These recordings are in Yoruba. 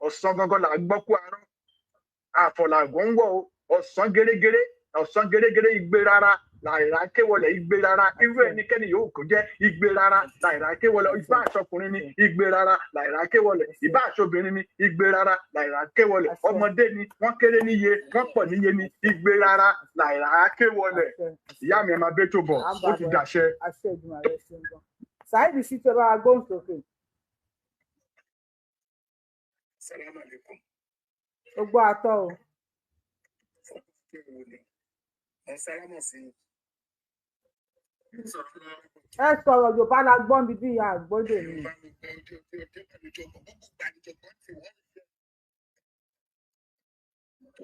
Ọ̀sán gangan là ń gbọ́ kú arán, àfọ̀làgọ́ ń wọ̀ o. Ọ̀sán gẹ́gẹ́rẹ́, ọ̀sán gẹ́gẹ́rẹ́, igbe rárá làìrá kéwọlẹ̀, igbe rárá. Irú ẹnikẹ́ni yòówù kó jẹ́, igbe rárá làìrá kéwọlẹ̀. Ìbá àṣọkùnrin ni, igbe rárá làìrá kéwọlẹ̀. Ìbá àṣọbìnrin ni, igbe rárá làìrá kéwọlẹ̀. Ọmọdé ni, wọ́n kéré níye, wọ́n pọ̀ níye ni, igbe rárá làìrá kéwọlẹ̀. Ìyá mi, ẹ máa bẹ́ tó bọ̀, ó ti dàṣẹ. Àṣẹ ìgbìmọ̀ rẹ̀ ṣe ń gan. Saheed Shittu, ẹ bá wa gbóhùn sókè. Salaam alaikum. Ó gbọ́ atọ́ o. Kí wo ni mo ń sálámọ̀ sí i. Ẹ sọ̀rọ̀ Yorùbá la gbọ́n bíbí ìyá àgbọ́dè mi. Yorùbá mi gbọ́ ojú ojú ojú àlejò ọgbọ̀n gbogbo gbàlejò kan tí wọ́n ń tó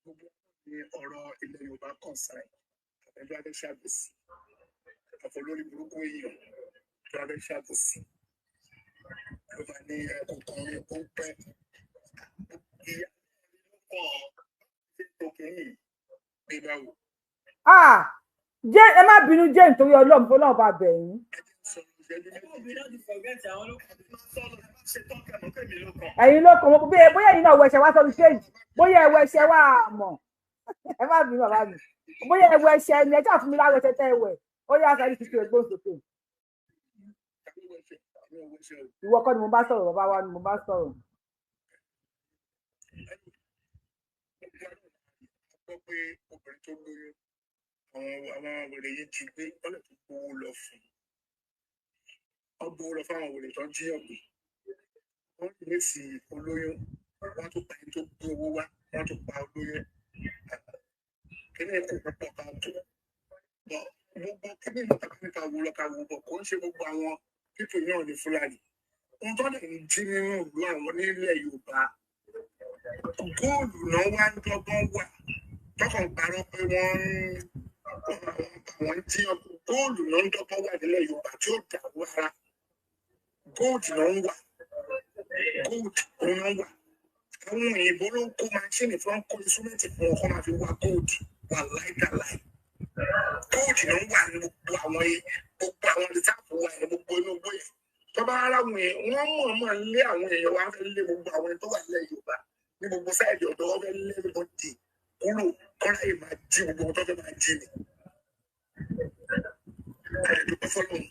gbogbo ní ọ̀rọ̀ ilẹ̀ Yorùbá concern àtẹ̀jọ́ abẹ́ ṣàbòsí àfọlórí burúkú èèyàn tó abẹ́ ṣàbòsí ló bá ní ẹkùn kan ó ń pẹ́ ìyá ló kọ́ ṣé tó kìíní bí báwo. Ah, jẹ́ ẹ má bínú jẹ́ nítorí Ọlọ́run fọlọ́run bá bẹ̀ yín. Ẹ̀yin ló kàn wọ́n bí bóyá ẹ̀yin náà wẹṣẹ wá sórí stage, bóyá ẹ wẹṣẹ wá mọ̀. Ẹ má bínú bàbá mi, bóyá ẹ wẹṣẹ ni ẹ ṣáà fún mi láwẹṣẹ tẹ́ ẹ wẹ̀. Ó yá, Saheed Shittu, ẹgbọ́n sókè. Ìwọ kọ́ ni mo bá sọ̀rọ̀, bàbá wa ni mo bá sọ̀rọ̀. Gbọ́ pé obìnrin tó lóyún, àwọn wèrè yìí jí gbé, wọ́n lè tún gbowó lọ fún un, wọ́n gbowó lọ fáwọn wèrè tó ń jíyàn gbé. Wọ́n lè sí olóyún, wọ́n tún pa ẹni tó gbé owó wá, wọ́n tún pa olóyún. Kíní kò púpọ̀ ká tó bọ̀ gbogbo kíní ìlú tàbí níta wo lọ ká wo bọ̀, kò ń ṣe gbogbo àwọn pípò náà ní Fúlàní. Ohun tó lè ń jí nínú ìlú àwọn nílẹ̀ Yorùbá, góòlù náà wá ń dọ́gbọ́n wà tọkàn parọ́ pé wọ́n ń jí góòlù náà ń dọ́gbọ́n wà nílẹ̀ Yorùbá tí ó dàrú ara. Góòlù náà ń wà, góòlù òun náà wà. Àwọn òyìnbó ló ń kó máṣíìnì tí wọ́n ń kó instrumenti fún wọn kó máa fi wá góòlù wà láìdáláì. Góòlù náà ń wà ní gbogbo àwọn rìsáàfù wà ní gbogbo inú igbó yẹn. Tó bá ara wọn yẹn, wọ́n mọ̀ọ́mọ̀ lé àwọn èèyàn wa, fẹ́ lé gbogbo àwọn ẹni tó wà nílẹ̀ Yorùbá ní gbogbo sáìdì ọ̀dọ̀ wọn, fẹ́ lé everybody kúrò kọ́ra yìí máa jí gbogbo ohun tó fẹ́ máa jí ni. Àdúgbò fọlọ́run,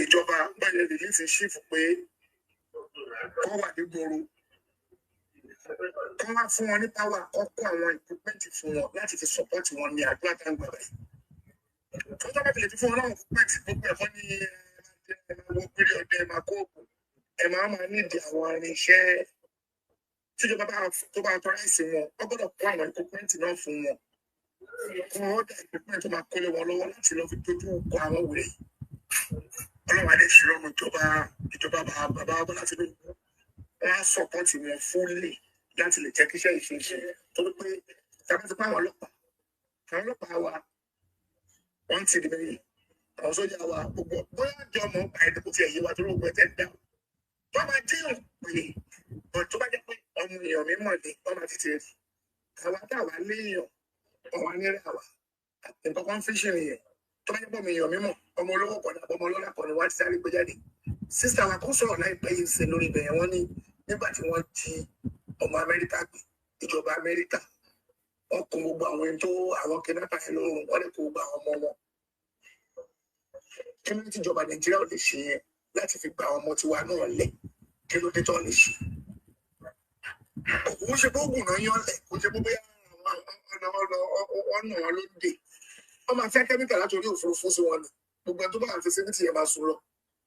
ìjọba báyìí rìlíìsì ṣífù pé kọ́ wà nígboro, kọ́ wá fún wọn ní power, kọ́ kó àwọn equipment fún wọn láti fi support wọn ní àdúrà tá ń gbà báyìí. Tó bá fi lè fi fún wọn láwọn equipment, gbogbo ẹ̀kọ́ ní ẹ máa wọ period, ẹ máa kó oògùn, ẹ máa máa nídìí àwọn irinṣẹ́ tíjọba bá tó bá authorize wọn, wọ́n gbọ́dọ̀ kó àwọn equipment náà fún wọn, kó wọ́n dá equipment tó máa kólé wọn lọ́wọ́ láti lọ fi dojú kọ àwọn wèrè. Ọlọ́run adé ṣùlọ́mù ìjọba bàbá Bọ́lá Tinubu, wọ́n á support wọn fully láti lè jẹ́ kíṣẹ́ ìṣeéṣe, torí pé tàbí ti pa àwọn ọlọ́pàá wa, wọ́n ti di méjì, àwọn sójà wa gbogbo bóyá jọ mọ̀ pa ẹni kò tiẹ̀ yé wa, torí gbogbo ẹ̀ tẹ́ dá tó máa jẹ́yàn pé bọ̀, tó bá jẹ́ pé ọmọ èèyàn mímọ̀ ni wọ́n máa ti ti rí àwa táwa léèyàn ọ̀wá nírẹ̀ àwa nǹkan kan fíṣì nìyẹn. Tó bá jẹ́ pé ọmọ èèyàn mímọ̀, ọmọ olówó kan àbọ̀ ọmọ ọlọ́lá kan ni wọ́n á ti sáré gbé jáde. Sísá wa kó sọ̀rọ̀ láìpẹ́ yìí ṣe lórí ibẹ̀ yẹn, wọ́n ní nígbà tí wọ́n jí ọmọ Amẹ́ríkà gbé, ìjọba Amẹ́ríkà wọ́n kó gbogbo àwọn ẹni tó àwọn kidnapper yẹn lórun, wọ́n lè kó gbogbo àwọn ọmọ wọn. Kí ló dé tíjọba Nàìjíríà ò lè ṣe yẹn láti fi gba àwọn ọmọ tiwa náà lẹ̀? Kí ló dé tó lè ṣe? Òun ṣe bóògùn náà yán lẹ̀, kò ṣe bóyá ọ̀nà ọ̀nà wọn ló dé. Wọ́n máa fẹ́ kẹ́míkà láti orí òfurufú sí wọn ni gbogbo ẹni tó bá wà fi síbi tìyẹn máa sùn lọ.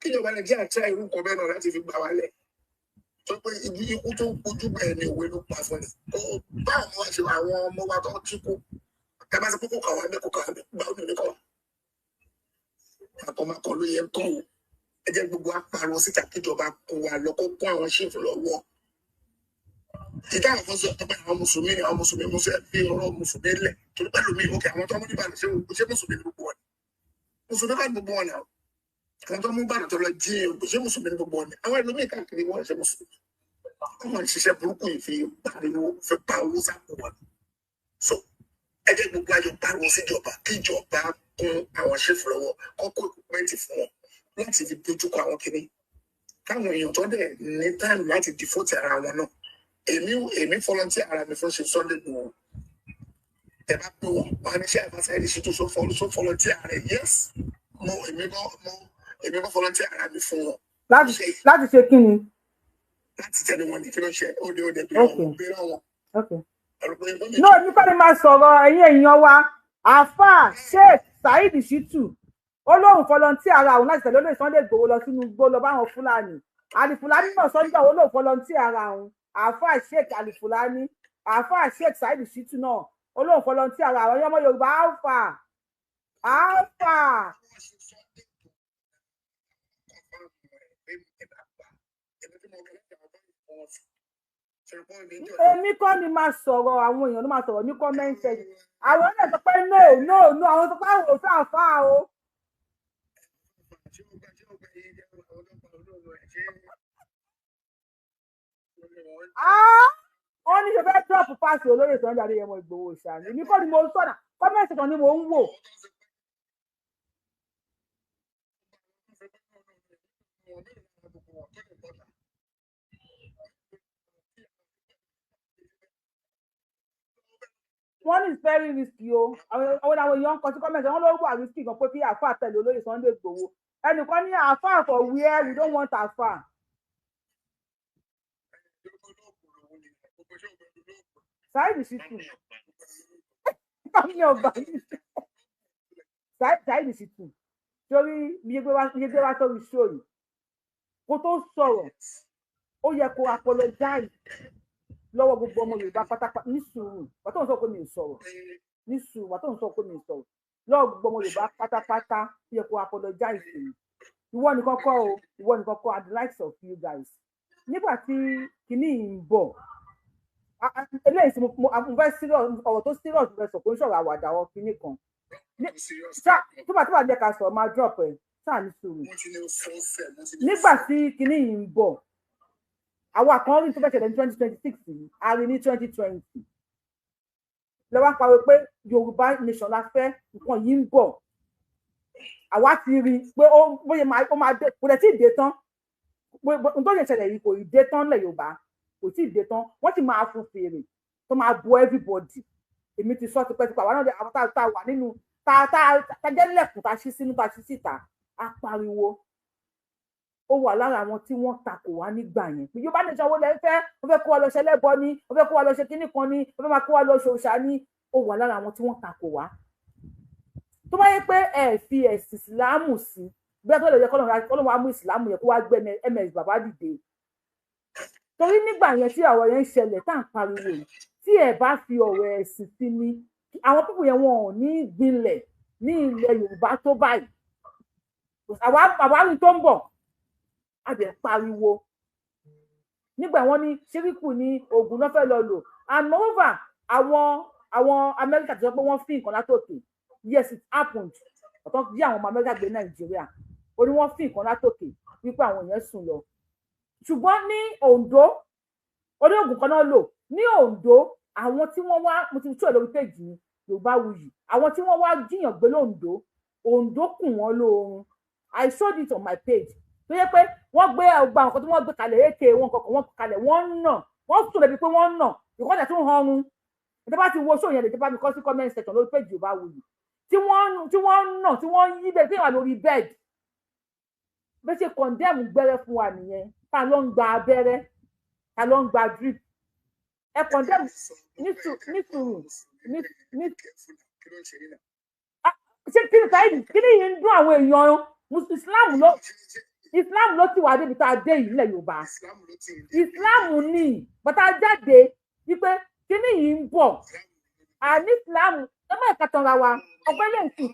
Kíjọba Nàìjíríà tíra irú nǹkan bẹ́ẹ̀ náà láti fi gbà wálẹ̀, tó pé ibi ikú tó ń kojú bẹ́ẹ̀ ni òwe ló pa fún ni. Kó báwọn ọmọ wa ṣe, àwọn ọmọ wa tó ti kú, ẹ bá ṣe kókó kà wá bẹ́ẹ̀, kó kà wá bẹ́ẹ̀ gbà ó nílé kọ́ wa. Àkọ́mọkọ ló yẹ kán o. Ẹ jẹ́ gbogbo apariwo síta kíjọba kó wa lọ, kó kó àwọn ṣèfù lọ́wọ́. Ìdá àwọn kan sọ pé àwọn mùsùlùmí ni àwọn mùsùlùmí, mùsùlùmí fi ọ̀rọ̀ mùsùlùmí lẹ̀, torí pẹ̀lú mi òkè àwọn tó mú níbàdàn, ṣé mùsùlùmí ni gbogbo wọn? Mùsùlùmí bá gbogbo wọn náà. Àwọn tó mú bàdàn tó lọ jí, ṣé mùsùlùmí ni gbogbo wọn ni? Àwọn ẹlòmíì káàkiri wọn ṣe mùsùlùmí, wọn ṣiṣẹ́ burúkú yìí fi pariwo fi pa owó sápò wọn. So ẹ jẹ́ gbogbo àjọ pariwo síjọba kíjọba kún àwọn ṣèfù lọ́wọ́, kọ́kọ́ equipment fún wọn láti fi dojúkọ àwọn kìnnì, káwọn èèyàn tó dẹ̀ ní time láti devote ara wọn náà. Èmi volunteer ara mi fún ṣe Sunday Igboho. Ẹ bá pé wọn wọn ní ṣe àfàṣà ẹni ṣe tó so volunteer ara ẹ. Yes, mo èmi kọ́ mo èmi kọ́ volunteer ara mi fún wọn. Láti ṣe kí ni? Láti tẹ̀lé wọn ní kí ló ṣe ó dé bí wọn bí wọn. No, nípa ni máa sọ̀rọ̀ ẹ̀yin èèyàn wa. Àáfàá Sheikh Saheed Shittu ó lóun volunteer ara òun láti tẹ̀lé olóyè Sunday Igboho lọ sínú igbó lọ báwọn Fúlàní. Àlìfúlàní náà sọ́njà ó lóun volunteer ara òun. Àáfàá Sheikh Àlìfúlàní, àáfàá Sheikh Saheed Shittu náà ó lóun volunteer ara òun. Ọmọ Yorùbá, àáfàá àáfàá. Èmi kọ́ ni máa sọ̀rọ̀, àwọn èèyàn ló máa sọ̀rọ̀ ní comment section. Àwọn náà sọ pé no no no, àwọn sọ pé àwọn ò fẹ́ àáfàá o. Wọ́n ní ṣe fẹ́ drop pass olóyè Sunday Adéyẹmọ Ìgbòho ṣáà. Èmi kọ́ ni mo ń sọ̀nà, comment section ni mo ń wò. Wọ́n ní it's very risky o. Àwọn èèyàn ń kọ sí comment, wọ́n ló wà risky gan pé kí àáfàá tẹ̀lé olóyè Sunday Igboho. Ẹnìkan ní àáfàá for where, we don't want àáfàá. Saheed Shittu Saheed Shittu torí iye gbé wá sórí show yìí kó tó sọ̀rọ̀, ó yẹ kó apologize lọ́wọ́ gbogbo ọmọ Yorùbá pátápátá. Ní sùúrù, wà tó ń sọ pé mi ò sọ̀rọ̀. Ní sùúrù, wà tó ń sọ pé mi ò sọ̀rọ̀. Lọ́wọ́ gbogbo ọmọ Yorùbá pátápátá, ó yẹ kó apologize sí mi. Ìwọ nìkan kọ́ o, ìwọ nìkan kọ́, at the likes of you guys. Nígbà tí kinní yìí ń bọ̀, eléyìí tí mo fẹ́ serious, ọ̀rọ̀ tó serious fẹ́ sọ, kò ń sọ̀rọ̀ àwàdà ọ̀ kinní kan. Tó bá jẹ́ ká sọ̀rọ̀, máa drop ẹ̀ sáà ní sùúrù. Nígbà tí kinní yìí ń bọ̀, àwa kan rí tó fẹ́ ṣẹlẹ̀ ní 2026 yìí, a rí ní 2020. Lọ́wọ́ pariwo pé Yorùbá nation la fẹ́, nǹkan yìí ń bọ̀. Àwa ti rí pé ó bóyá ó máa dé, kò dẹ̀ tí ì dé tán. Ohun tó lè ṣẹlẹ̀ yìí kò ì dé tán lẹ̀ Yorùbá, kò tí ì dé tán. Wọ́n sì máa fún fèrè tó máa bo everybody. Èmi ti sọ tipẹ́tipẹ́, àwa náà àwọn tá a wà nínú tá a jẹ́ lẹ̀kùn tá a ṣí sínú tá a ṣí síta, a pariwo. Ó wà lára àwọn tí wọ́n takò wá nígbà yẹn. Yorùbá nation wo lẹ ń fẹ́? Wọ́n fẹ́ kó wa lọ ṣe ẹlẹ́bọ ni, wọ́n fẹ́ kó wa lọ ṣe kíní kan ni, wọ́n fẹ́ máa kó wa lọ ṣe òòṣà ni. Ó wà lára àwọn tí wọ́n takò wá. Tó bá yẹ pé ẹ fi ẹ̀sìn ìsìláàmù sí, bí wọ́n tó lè yẹ kọ́lọ́run wá mú ìsìláàmù yẹ kó wá gbé ms bàbá dìde. Torí nígbà yẹn tí ọ̀rọ̀ yẹn ń ṣẹlẹ̀ tá à ń pariwo yìí, tí ẹ bá fi ọ̀rọ̀ ẹ̀sìn sí ni, àwọn pípò yẹn wọn ò ní gbilẹ̀ ní ilẹ̀ Yorùbá tó báyìí. Àwa rí tó ń bọ̀, a dẹ̀ pariwo. Nígbà wọn ní ṣíríkù ní oògùn náà fẹ́ lọ lò. And moreover, àwọn Amẹ́ríkà ti sọ pé wọ́n fi nǹkan látòkè. Yes, it happened. Ọ̀tọ́ bí àwọn ọmọ Amẹ́ríkà gbé Nàìjíríà, ó ní wọ́n fi nǹkan látòkè wípé àwọn èèyàn sùn lọ. Ṣùgbọ́n ní Oǹdó, orí oògùn kan náà lò ní Oǹdó. Àwọn tí wọ́n wá, mo ti tú ẹ̀ lórí péjì mi Yorùbáwùyí, àwọn tí wọ́n wá jiyàn gbé lóǹdó, Oǹdó kùn wọ́n lóorun. I showed it on my page. Tó yẹ pé wọ́n gbé ọgbà nǹkan tí wọ́n gbé kalẹ̀, èké wọn kọ̀ọ̀kan wọ́n kalẹ̀, wọ́n ń nà, wọ́n sùn lẹ́bi pé wọ́n ń nà ìkọ́jà tó ń hanrun. Ìjọba ti wo show yẹn, lè jọba mi kọ́ sí comment section lórí péjì Yorùbáwùyí, tí wọ́n ń nà, tí wọ́n ń yí bẹ́ẹ̀, tí wọ́n wà lórí bed. Bó ṣe condemn gbẹ́rẹ́ fún wa nìyẹn. Ta ló ń gba abẹ́rẹ́? Ta ló ń gba drip? Ẹ condemn ní sùúrù. Ṣé kí ni Saheed, kí ni yìí ń dún àwọn èèyàn? Islam ló ti wà débi tá a dé yìí nílẹ̀ Yorùbá. Islam ní bàtà jáde wípé kí ni yìí ń bọ̀. Àní Islam ẹ má ìka tanra wa, ọgbẹ́ lè sùn.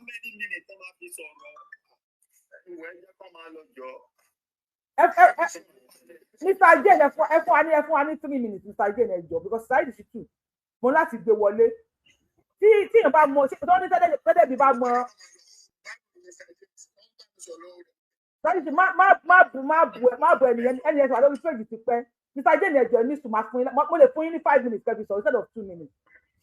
Mr. Jane, ẹ fún wa ní 3 minutes. Mr. Jane, ẹ jọ̀ọ́, because Saheed Shittu mo láti gbé wọlé. Tí èèyàn bá mọ tó ní tẹ́lẹ̀ bí bá mọ Saheed Shittu má bu ẹnìyẹn sọ lórí péjì ti pẹ́. Mr. Jane, ẹ jọ̀ọ́, ní sùn, máa fún yín, mo lè fún yín ní 5 minutes kẹfì sọ instead of 2 minutes.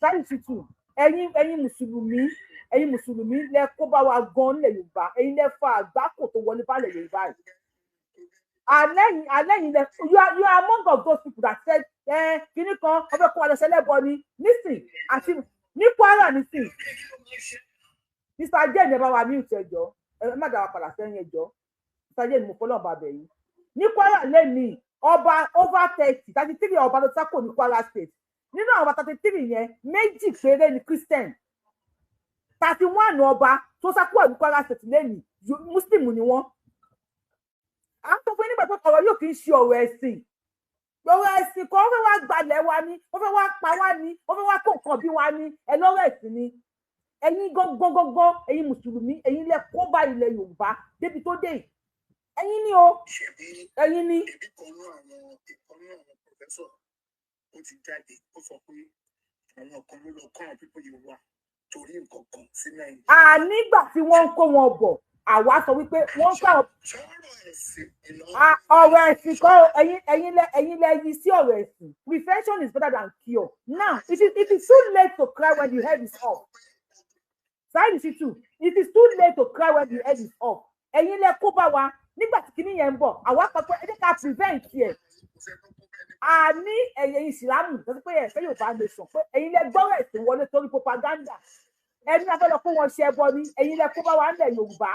Saheed Shittu, ẹ̀yin mùsùlùmí lẹ kó bá wa gan nílẹ̀ Yorùbá, ẹ̀yin lẹ fa àgbákò tó wọlé bá lẹ̀ Yorùbá yìí. Alẹ́yìn lẹ, you are among of those people that said ẹ kíní kan ọbẹ̀ kó wa lọ ṣẹlẹ́bọ ni nísìn àti ní Kwara nísìn. Mr Jane, ẹ bá wa mute, ẹjọ́, ẹ má dá wa padà sẹ́yìn, ẹjọ́. Mr Jane, mo fọlọ́ọ̀ bá bẹ̀ yín. Ní Kwara lẹ́nìí, ọba over 30, 33 ọba ló sákò ní Kwara State. Nínú àwọn 33 yẹn, méjì péré ni Christian. 31 ọba tó sákò ní Kwara State lẹ́nìí, Muslim ni wọ́n. À ń sọ fún yín nígbà pé ọ̀rọ̀ yóò kì í ṣe ọ̀rọ̀ ẹ̀sìn. Ọ̀rọ̀ ẹ̀sìn kan, wọ́n fẹ́ wá gbalẹ̀ wa ni, wọ́n fẹ́ wá pa wá ni, wọ́n fẹ́ wá kó nǹkan bí wa ni. Ẹ lọ́rọ̀ ẹ̀sìn ni. Ẹ̀yin gangan, ẹ̀yin mùsùlùmí, ẹ̀yin lẹ kó bá ilẹ̀ Yorùbá débi tó dé yìí. Ẹ̀yin ni o. Ṣebí Ẹ̀yin ni. Ṣebí kan nú àwọn professor, ó ti jáde, ó sọ pé àwọn kan ló lọ kọ́ àwọn people yìí wá torí nǹkan kan sí Nàìjíríà. Ànígbà tí wọ́n ń kó wọn bọ̀, àwa sọ wípé wọ́n ń kó àwọn Sọ̀rọ̀ ẹ̀sìn ìlọ. Ọ̀rọ̀ ẹ̀sìn kọ́ o, ẹ̀yin lẹ yí sí ọ̀rọ̀ ẹ̀sìn. Prevention is better than cure. Now it is too late to cry when the head is off. Saheed Shittu, it is too late to cry when the head is off. Ẹ̀yin lẹ kó bá wa. Nígbà tí kinní yẹn ń bọ̀, àwa sọ pé ẹ jẹ́ ká prevent ẹ̀. Àní ẹ̀yẹ ìsìlámù tó ti pé ẹ̀ fẹ́ Yorùbá nation, pé ẹ̀yin lẹ gbọ́rọ̀ ẹ̀sìn wọlé torí propaganda. Ẹni náà fẹ́ lọ kó wọn ṣe ẹbọ ni. Ẹ̀yin lẹ kó bá wa ńlẹ̀ Yorùbá.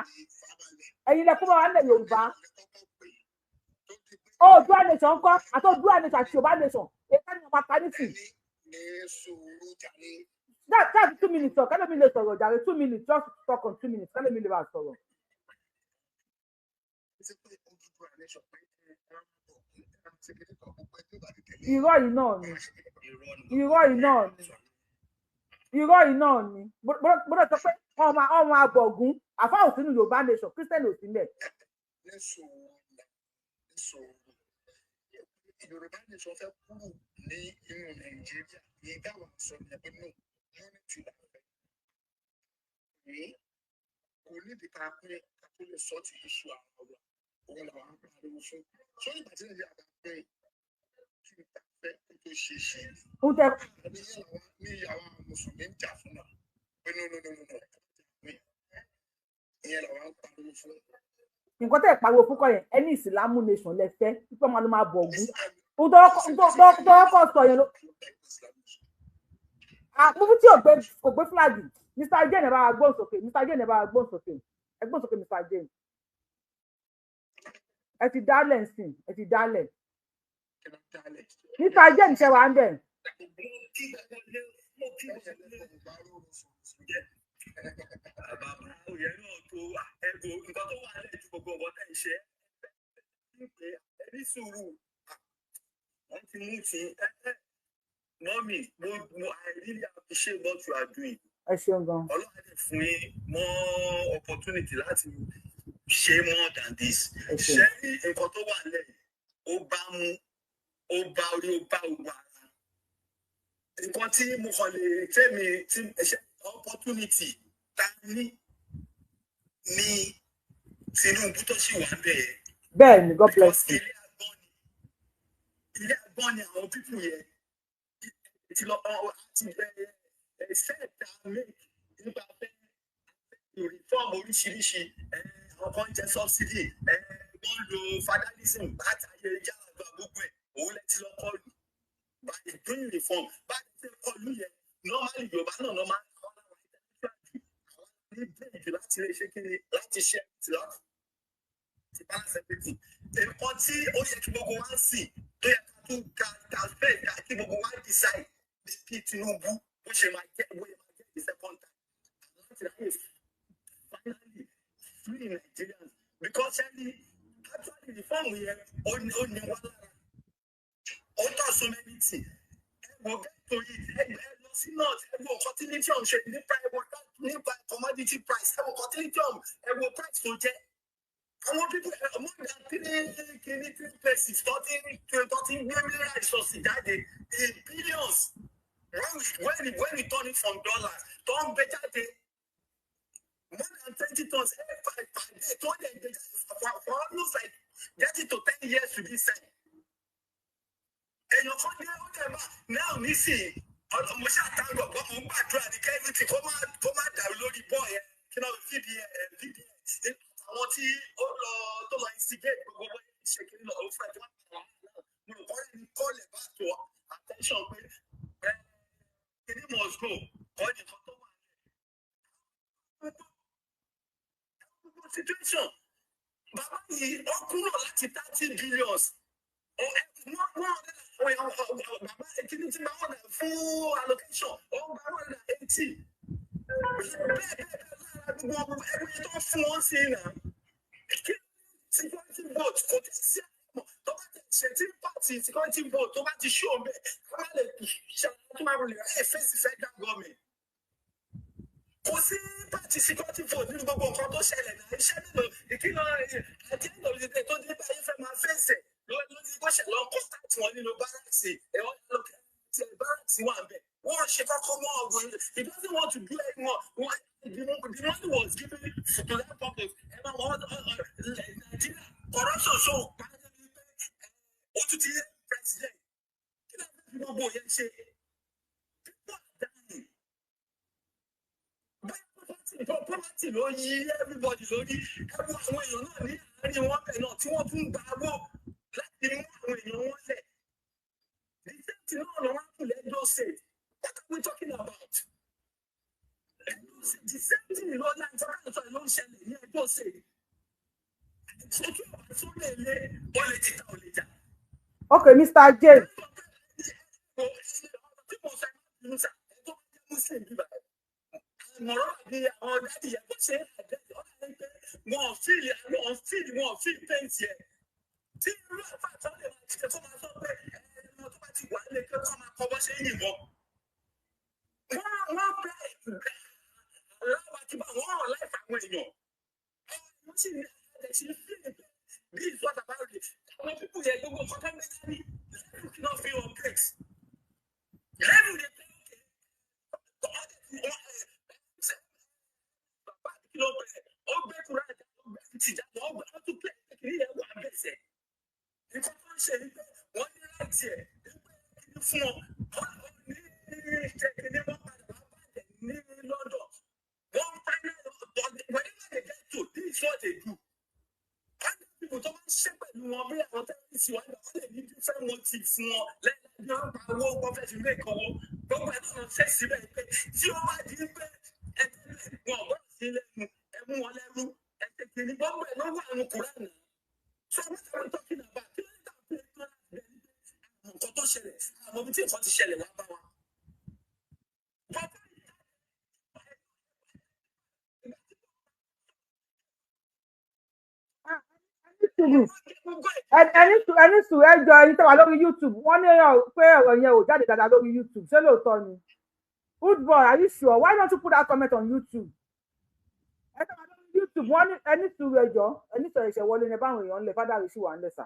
Ẹ̀yin lẹ kó bá wa ńlẹ̀ Yorùbá. Oòduà nation ńkọ́? Àti Oòduà nation àti Yorùbá nation, èyí ni wọ́n máa pa nísìn. Ní sùúrù jàre. That's 2 minutes. Sọ kálẹ̀ lè sọ̀rọ̀ jàre. 2 minutes, just talk on 2 minutes, kálẹ̀ mi lè bá sọ̀rọ̀. Ṣé pé Odùduwà nation pé ẹ ṣe kéde kan gbogbo ẹni tó bá ti tẹ̀lé. Irọ́ yìí náà ni, irọ́ yìí náà ni, irọ́ yìí náà ni. Gbọ́dọ̀ sọ pé ọmọ abọ̀gún àfa ò sínú Yorùbá nation, Christian ò sí mẹ́. Ní sùúrù, ní sùúrù. Yorùbá nation fẹ́ kúrò ní inú Nàìjíríà. Èyí táwọn sọ ní ẹgbẹ́ náà, unity là ń fẹ́. Ní kò nídìí ká pín ká tó lè sọ ti iṣu àwọn ọ̀rọ̀ òun làwọn ń pariwo fún. Sọ ìgbà tí Nàìjíríà bá pín kí n ta fẹ́ kó tó ṣe ṣe. Ń tẹ. Àbí yẹn làwọn ní àwọn mùsùlùmí ń jà fún náà pé no, no, no, no, no, pín. Ìyẹn làwọn ń pariwo fún. Nǹkan tẹ́ ẹ̀ pariwo fún kọ́ yẹn, ẹni ìsìlámù nation lẹ fẹ́, pípẹ́ máa ló máa bọ̀ ògún. Ohun tó kọ́ sọ yẹn ló àmúfú tí ò gbé, kò gbé flag. Mr Jane, ẹ bá wa gbóhùn sókè. Mr Jane, ẹ bá wa gbóhùn sókè. Ẹ gbóhùn sókè, Mr Jane. Ẹ ti dálẹ̀ nsìn, ẹ ti dálẹ̀. Kí ló dálẹ̀? Mr Jane, ṣe wà ń bẹ̀? Mo kí bàbá òye náà tó ẹgbò nǹkan tó wà lẹ́yìn tí gbogbo nǹkan tẹ̀ ń ṣe ẹ ní sùúrù. Wọ́n ti mú ti ẹ mọ́mì. Mo I really appreciate what you are doing. Ẹ ṣeun gan. Ọlọ́run lè fún yín more opportunity láti ṣe more than this. Ẹ ṣeun. Ṣé rí nǹkan tó wà lẹ́yìn, ó bá mú, ó bá orí, ó bá gbogbo ara. Nǹkan tí mo kàn lè tẹ́mi tí ṣe opportunity ta ní Tinubu tó sì wà bẹ́ẹ̀. Bẹ́ẹ̀ ni, God bless you. Ilé agbọ́n ni, ilé agbọ́n ni àwọn people yẹn ti lọ àti ẹ set a make nípa fẹ́ reform oríṣiríṣi. Àwọn kan jẹ subsidy, wọ́n lo fatalism láti ayé yàrá gbogbo ẹ̀. Òun lẹ ti lọ kọlù by doing reform. Bá a ti kọlù yẹn, normally Yorùbá náà normal, àwọn àwọn intellectual jù, àwọn ní brain jù láti lè ṣe kíni, láti ṣe láti balance everything. Nǹkan tí ó yẹ kí gbogbo wa ń sìn, tó yẹ ká tún ká fẹ́ ká kí gbogbo wa decide kí Tinubu bó ṣe máa jẹ́, bó ṣe máa jẹ́ the second time, láti ráyè finally free Nigerians, because ẹni actually reform yẹn, ó ní wá lára, ó tọ́ so many things. Ẹ wo ghetto yìí, ẹ lọ sí north, ẹ wo nǹkan tí lithium ṣe nípa, ẹ wo nípa commodity price, ẹ wo nǹkan tí lithium, ẹ wo price tó jẹ́. Àwọn people, more than three kìíní, three places tó ti ń gbé mineral resources jáde in billions when we turn it from dollars, tó ń gbé jáde more than 20 tons every per day, tó ń gbé jáde for almost like 30 to 10 years to this side. Èèyàn kan dé, ó dẹ̀ bá náà nísìnyí. Mo ṣàtàngọ̀ gbọ́, mo ń gbàdúrà ní kẹ́fìtì kó má dàrú lórí bọ́ọ̀ yẹn, kí náà VDM, VDM, àwọn tí ó lọ tó lọ instigate gbogbo bóyá. Ṣe kí lọ ó fẹ́ tí wọ́n padà wà náà, mo rò kọ́ ẹni kọ́lẹ̀ bá tó attention pé ẹ kíní must go kọ́ ní nǹkan tó wà ní situation. Bàbá yìí, ó kúrò láti 30 billions. Bàbá kíní tí máa wọ̀nà fún allocation, ó gba 180. Bẹ́ẹ̀ bẹ́ẹ̀ bẹ́ẹ̀ lára gbogbo ẹgbẹ́ tó fún wọn sí náà. Security vote kò tí sí àmọ́ tó bá ti ṣe tí party security vote tó bá ti ṣó bẹ́ẹ̀, ká má lè ṣe tó máa lè ráyè fèsì federal government. Kò sí party security vote nínú gbogbo nǹkan tó ṣẹlẹ̀ náà. Iṣẹ́ nínú ìkìlọ̀ àti end of the day tó dé báyìí fẹ́ máa fèsì lórí bó ṣe lọ contact wọn nínú barracks, ẹ̀wọ̀n barracks wà bẹ́ẹ̀. Wọ́n ṣe kọ́kọ́ mọ́ ọ̀gbìn. He doesn't want to do anymore. The money was given to that purpose. Ẹ máa wọ́n Nàìjíríà corruption so ó tún ti yẹ president. Kí ló fi gbogbo yẹn ṣe? People are dying. Bóyá poverty ló yí everybody lórí. Ẹ wo àwọn èèyàn náà ní àárín wọn bẹ̀ náà tí wọ́n tún gba owó láti mú àwọn èèyàn wọn lẹ̀. The same thing náà lọ́wọ́ kù lẹ́jọ́ state. What are we talking about? The same thing ló láti sọ ló ń ṣẹlẹ̀ ní ẹjọ́ state. Ojú ọ̀bà tó lè lé olè títà olè jà. Okay, Mr. James. Tí mo sọ ẹ̀ sá, ẹ̀ tó bá jẹ́ Muslim bíbá ẹ̀. Àmọ̀ràn àbí àwọn daddy yẹn bó ṣe àdẹ́sẹ̀ ọ̀rọ̀ ẹ̀ pé wọn ò feel pain yẹn. Tí irú àfáà tó lè máa ṣe kó máa sọ pé ẹ̀ẹ́dẹ́gbẹ̀rún tó bá ti wà lé kí wọ́n máa kọ́ bọ́ ṣe ń yìnbọn. Wọ́n bẹ́ aláwọ̀ àti bá wọ́n rọ̀ láìpẹ́ àwọn èèyàn. Wọ́n sì ní àdẹ̀sí feel pé this is what about it. Àwọn people yẹn gbogbo nǹkan tó ń gbé dání level cannot feel operate. Level dey play okay. Bàbá kí ló bẹ̀rẹ̀? Ó gbé kúrò àjà, ó gbé tìjà, ó gbé ó tún play kìíní yẹn wà bẹ̀sẹ̀. Nǹkan tó ń ṣe ni pé wọ́n ní right ẹ̀ pé kìíní fún wọn. Wọ́n ní ṣe kìíní wọ́n padà wá bàjẹ́ ní London. Wọ́n final whenever they get to, this is what they do. Other people tó máa ń ṣe pẹ̀lú wọn bí àwọn terrorists wà lọ, wọ́n lè ní different motive fún wọn lẹ́yìn bí wọ́n pa owó, wọ́n fẹ́ fi make owó. Gbogbo ẹ̀ náà ṣe síbẹ̀ pé tí ó bá di pé ẹ tẹ́lẹ̀ wọn ò gbọ́dọ̀ sí lẹ́nu, ẹ mú wọn lẹ́rú, ẹ tètè ní gbogbo ẹ̀ ló wà nínú Kùránì náà. So what are we talking about? Kí ló dé tàbí pé tó láti bẹ̀rẹ̀ ní pé àwọn nǹkan tó ṣẹlẹ̀, àwọn ibi tí nǹkan ti ṣẹlẹ̀ wá bá wa. Bàbá Sùúrù, ẹni sùúrù, ẹ jọ, ẹni tó wà lórí YouTube, wọ́n ní pé ọ̀rọ̀ yẹn ò jáde dáadáa lórí YouTube. Ṣé lóòótọ́ ni? Good boy, are you sure? Why don't you put that comment on YouTube? Ẹ tó wà lórí YouTube, wọ́n ní ẹni sùúrù, ẹ jọ, ẹni sọ̀rọ̀ ìṣẹ̀ wọlé ní báwọn èèyàn ń lẹ̀ fádà rí sí wà ń lẹ̀ sà.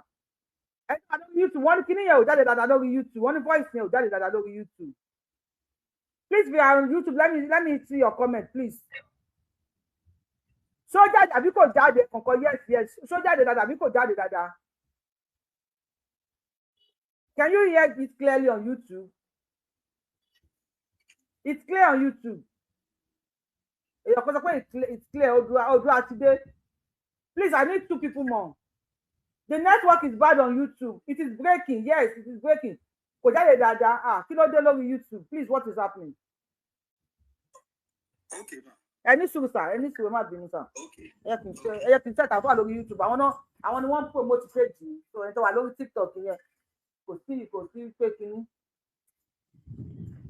Ẹ tó wà lórí YouTube, wọ́n ní kíní yẹn ò jáde dáadáa lórí YouTube. Wọ́n ní voice yẹn ò jáde dáadáa lórí YouTube. Please be on YouTube, let me see your comment, please. Ṣó jáde àbí kò jáde? Kọ̀ọ̀kan, yes. Ṣó jáde dáadáa àbí kò jáde dáadáa? Can you hear it clearly on YouTube? It's clear on YouTube. Èèyàn kan sọ pé it's clear. Odua Odua ti dé. Please, I need two people more. The network is bad on YouTube. It is breaking. Yes, it is breaking. Kò jáde dáadáa. Ah, kí ló dé lórí YouTube? Please, what is happening? Okay, ma. Ẹ ní sùúrù sà, ẹ ní sùúrù, má bínú sà. Okay. Ẹ yẹ kí n set àfáà lórí YouTube. Àwọn náà, àwọn ni wọ́n ń promote page yìí. So ẹni tó wà lórí TikTok yẹn, kò sí pé kínní.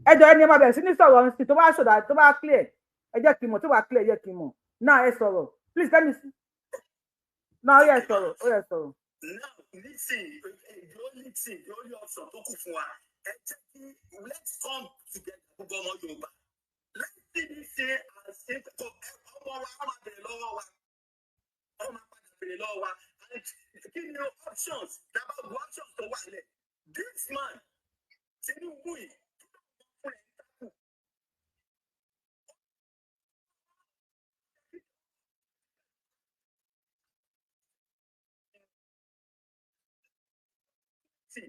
Ẹ jọ, ẹni ẹ máa bẹ̀rẹ̀ sí ní sọ̀rọ̀ sí tó bá sọ̀dà, tó bá clear, ẹ jẹ́ kí n mọ̀. Tó bá clear, ẹ jẹ́ kí n mọ̀ náà. Ẹ sọ̀rọ̀, please, let me see náà. Ó yẹ sọ̀rọ̀, ó yẹ sọ̀rọ̀. Now, nísìnyí, the only thing, the only option tó kù fún wa, ẹ jẹ́ kí let's come together, gbogbo ọmọ Yorùbá. Let's see this thing as if ọmọ wa, wọ́n máa bèrè lọ́wọ́ wa. Wọ́n máa padà bèrè lọ́wọ́ wa. And kí ni options? Dábàá wo options tó wà lẹ̀. This man, Tinubu yìí, fún ẹ̀ ń takù. Sí.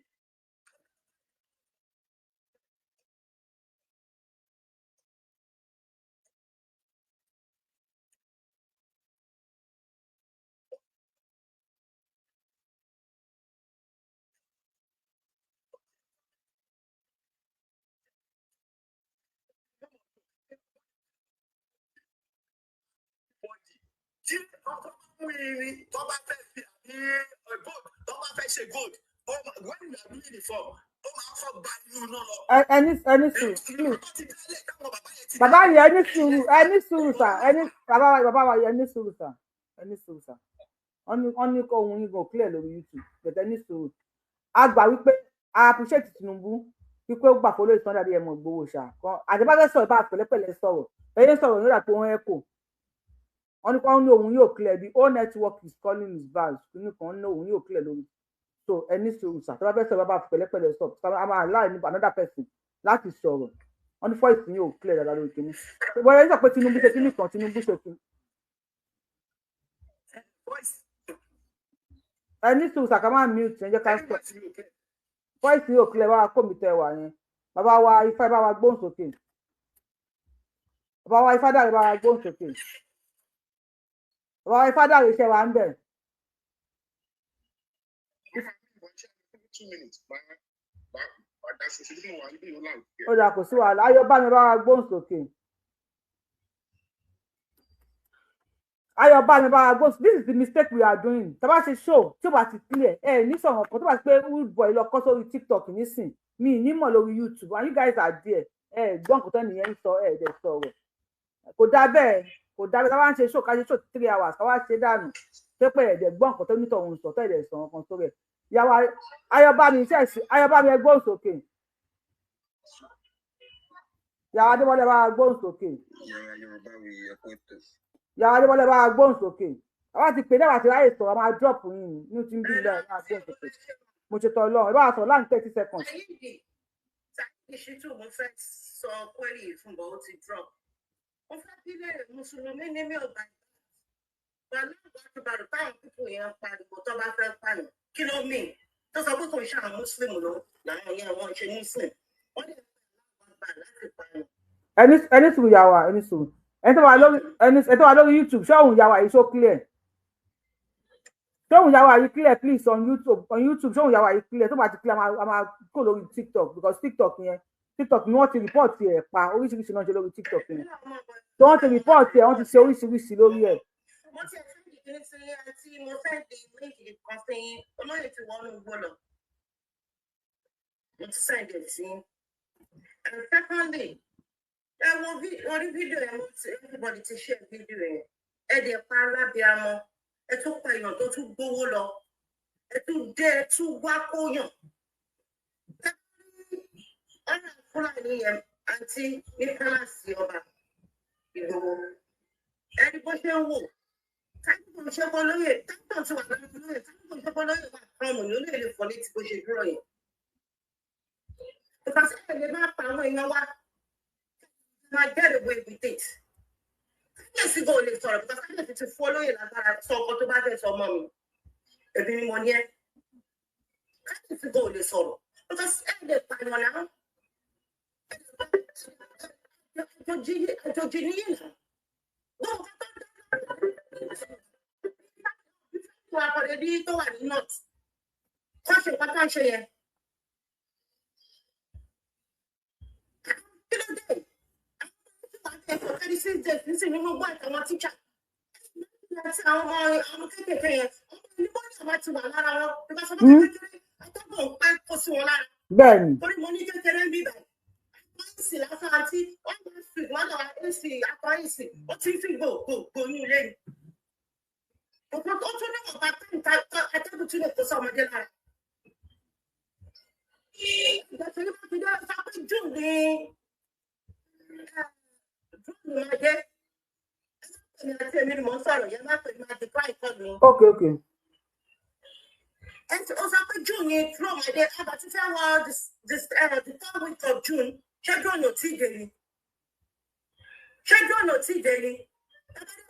Tí ọkọ mú irin tó bá fẹ́ fi àbí gold tó bá fẹ́ ṣe gold, when you are doing reform, ó máa fọ́ gba inú iná lọ. Ẹni sùúrù, please. Bàbá yẹn, ẹni sùúrù, ẹni sùúrù sà, ẹni bàbá wa yẹn, ẹni sùúrù sà, ẹni sùúrù sà. Wọ́n ní kó ohun yín gan clear lórí YouTube, but ẹni sùúrù. A gbà wípé a appreciate Tinubu wípé ó gbà fọlọ́ Sunday Adéyẹmọ Ìgbòho ṣá. Àtibáfẹ́ sọ̀rọ̀, bá pẹ̀lẹ́pẹ̀lẹ́ sọ̀rọ̀, ẹ̀yẹ́ sọ̀rọ̀ nígbà pé wọ́n echo. Wọ́n ní kó ní ohun yóò clear bí all network is calling his bad nínú kan ní ohun yóò clear lórí. So ẹni sùúrù sà, tó bá fẹ́ sọ̀rọ̀, bá pẹ̀lẹ́pẹ̀lẹ́ sọ̀rọ̀, a máa allow another person láti sọ̀rọ̀. Wọ́n ní voice yóò clear dáadáa lórí kìíní. Bọ́lá yẹn sọ pé Tinubu ṣe kíní kan, Tinubu ṣe kíní. Ẹni sùúrù sà, ká máa mute, ẹ jẹ́ ká sọ. Voice yóò clear, bá wa kó mi tẹ wà yẹn. Bàbá wa Ifá, bá wa gbóhùn sókè. Bàbá wa Ifá dàrí, bá wa gbóhùn sókè. Bàbá wa Ifá dàrí, iṣẹ́ wa ń bẹ̀. Ó dà, kò sí wàhálà. Ayọ̀ bá mi, bá wa gbóhùn sókè. Ayọ̀ bá mi, bá wa gbóhùn. This is the mistake we are doing. Tá bá ṣe show tí ó bá ti clear, ẹ ní sọ̀rọ̀ kan tó bá ti pé rude boy lọ kọ́ sórí TikTok nísìn mi nímọ̀ lórí YouTube, and you guys are there. Ẹ gbọ́ nǹkan tó nìyẹn ń sọ, ẹ dẹ̀ sọ̀rọ̀. Kò dá bẹ́ẹ̀, kò dá bẹ́ẹ̀. Tá bá ń ṣe show, ká ṣe show 3 hours, ká wá ṣe dànù ṣé pé ẹ dẹ̀ gbọ́ nǹkan tó nítọ̀ òun sọ, tó ẹ dẹ̀ sọ̀rọ̀ kan sórí ẹ̀. Yàwá Ayọ̀bámi ṣẹ̀ṣì, Ayọ̀bámi, ẹ gbóhùn sókè. Yàwá Adébọ́lá, bá wa gbóhùn sókè. Yàwá Adébọ́lá, bá wa gbóhùn sókè. Àwa ti pè náà àti ráyè sọ̀rọ̀, máa drop yín ní ti ń bí ilẹ̀ máa gbóhùn sókè. Mo ṣe tọ́ Ọlọ́run, ẹ bá wa sọ̀rọ̀ láàrin 30 seconds. Saheed Shittu, mo fẹ́ sọ query fún bọ́, ó ti drop. Mo fẹ́ bí léèrè, mùsùlùmí ní mi ò bá pẹ̀lú ìgbàlù táwọn pípò yẹn ń pariwo tó bá fẹ́ pààyàn, kí ló mìn tó sọ pé kò ń ṣe àwọn muslim ló làwọn yẹn, wọ́n ṣe muslim, wọ́n lè gbà láti pààyàn. Ẹni sùúrù, yàwá, ẹni sùúrù. Ẹni tó wà lórí YouTube, ṣé òun yàwá yìí ṣó clear? Ṣé òun yàwá yìí clear? Please, on YouTube, ṣé òun yàwá yìí clear? Tó bá ti clear, a máa kó lórí TikTok, because TikTok yẹn, TikTok ni wọ́n ti report ẹ̀ pa. Oríṣiríṣi náà ṣe lórí TikTok yẹn tí wọ́n ti report ẹ̀, wọ́n ti ṣe oríṣiríṣi lórí ẹ̀. Mo ti send kìíní sí àti mo send link kan sí yín, olóyè ti wọnú igbó lọ. Mo ti send ẹ̀ sí yín. And secondly, ẹ wo orí fídíò yẹn, mo ti everybody ti share fídíò yẹn. Ẹ dẹ̀ pa alábíamọ, ẹ tún pa èèyàn tó tún gbówó lọ, ẹ tún dé, ẹ tún wá kóyàn. Ọ̀nà Fúlàní yẹn àǹtí ní pálásì ọba Ìgbòho. Ẹni bó ṣe ń wò, táìpù ṣe kọ́ lóye, táìpù ti wà lórí lóye, táìpù ṣe kọ́ lóye wà kọ́ọ̀mù ní olóyè lè fọ́ létí bó ṣe dúró yẹn. Because ẹ lè máa pa àwọn èèyàn wa, máa get away with it. Kábíyèsí gan ò lè sọ̀rọ̀ because kábíyèsí ti fọ́ lóye lágbára, sọ ọkọ tó bá fẹ́ sọ ọmọ mi. Èmi ni mo ní ẹ́. Kábíyèsí gan ò lè sọ̀rọ̀ because ẹ lè pààyàn náà. Àjòjì níyì náà. Gbọ́dọ̀ wà kọ̀dé bí tó wà ní north. Kọ́ ṣe nǹkan tó ń ṣe yẹn. Kí ló dé? Àwọn ọmọ 36 days nísìnyí nínú gbọ́ àtàwọn tíṣà àti àwọn ọmọ àwọn kéékèèké yẹn. Ọmọ ìlú bọ́ọ̀lù àwọn ti wà lára wọn. Ìgbà sọ fún kékeré, atẹ́gùn ń pẹ́ kó sí wọn lára. Bẹ́ẹ̀ni. Torí mo ní kékeré ń bíbẹ̀. AC lásán àti wọ́n máa fi wọ́n lọ AC akọ AC ó ti ń fi gbò gbò gbò ní ilé ni. Òkú tó tún níwọ̀n bá atẹ́gùn tún lè kó sí ọmọdé lára. Ìgbà tí wọ́n fi dé sọ pé June ni máa dé. Èmi àti èmi ni mò ń sọ̀rọ̀ yẹn, má pè má decline call mi. Ok. Ó sọ pé June ni drone máa dé, àbá tí fẹ́ wọ this the third week of June. Ṣé drone ò tí ì dé ni? Ṣé drone ò tí ì dé ni?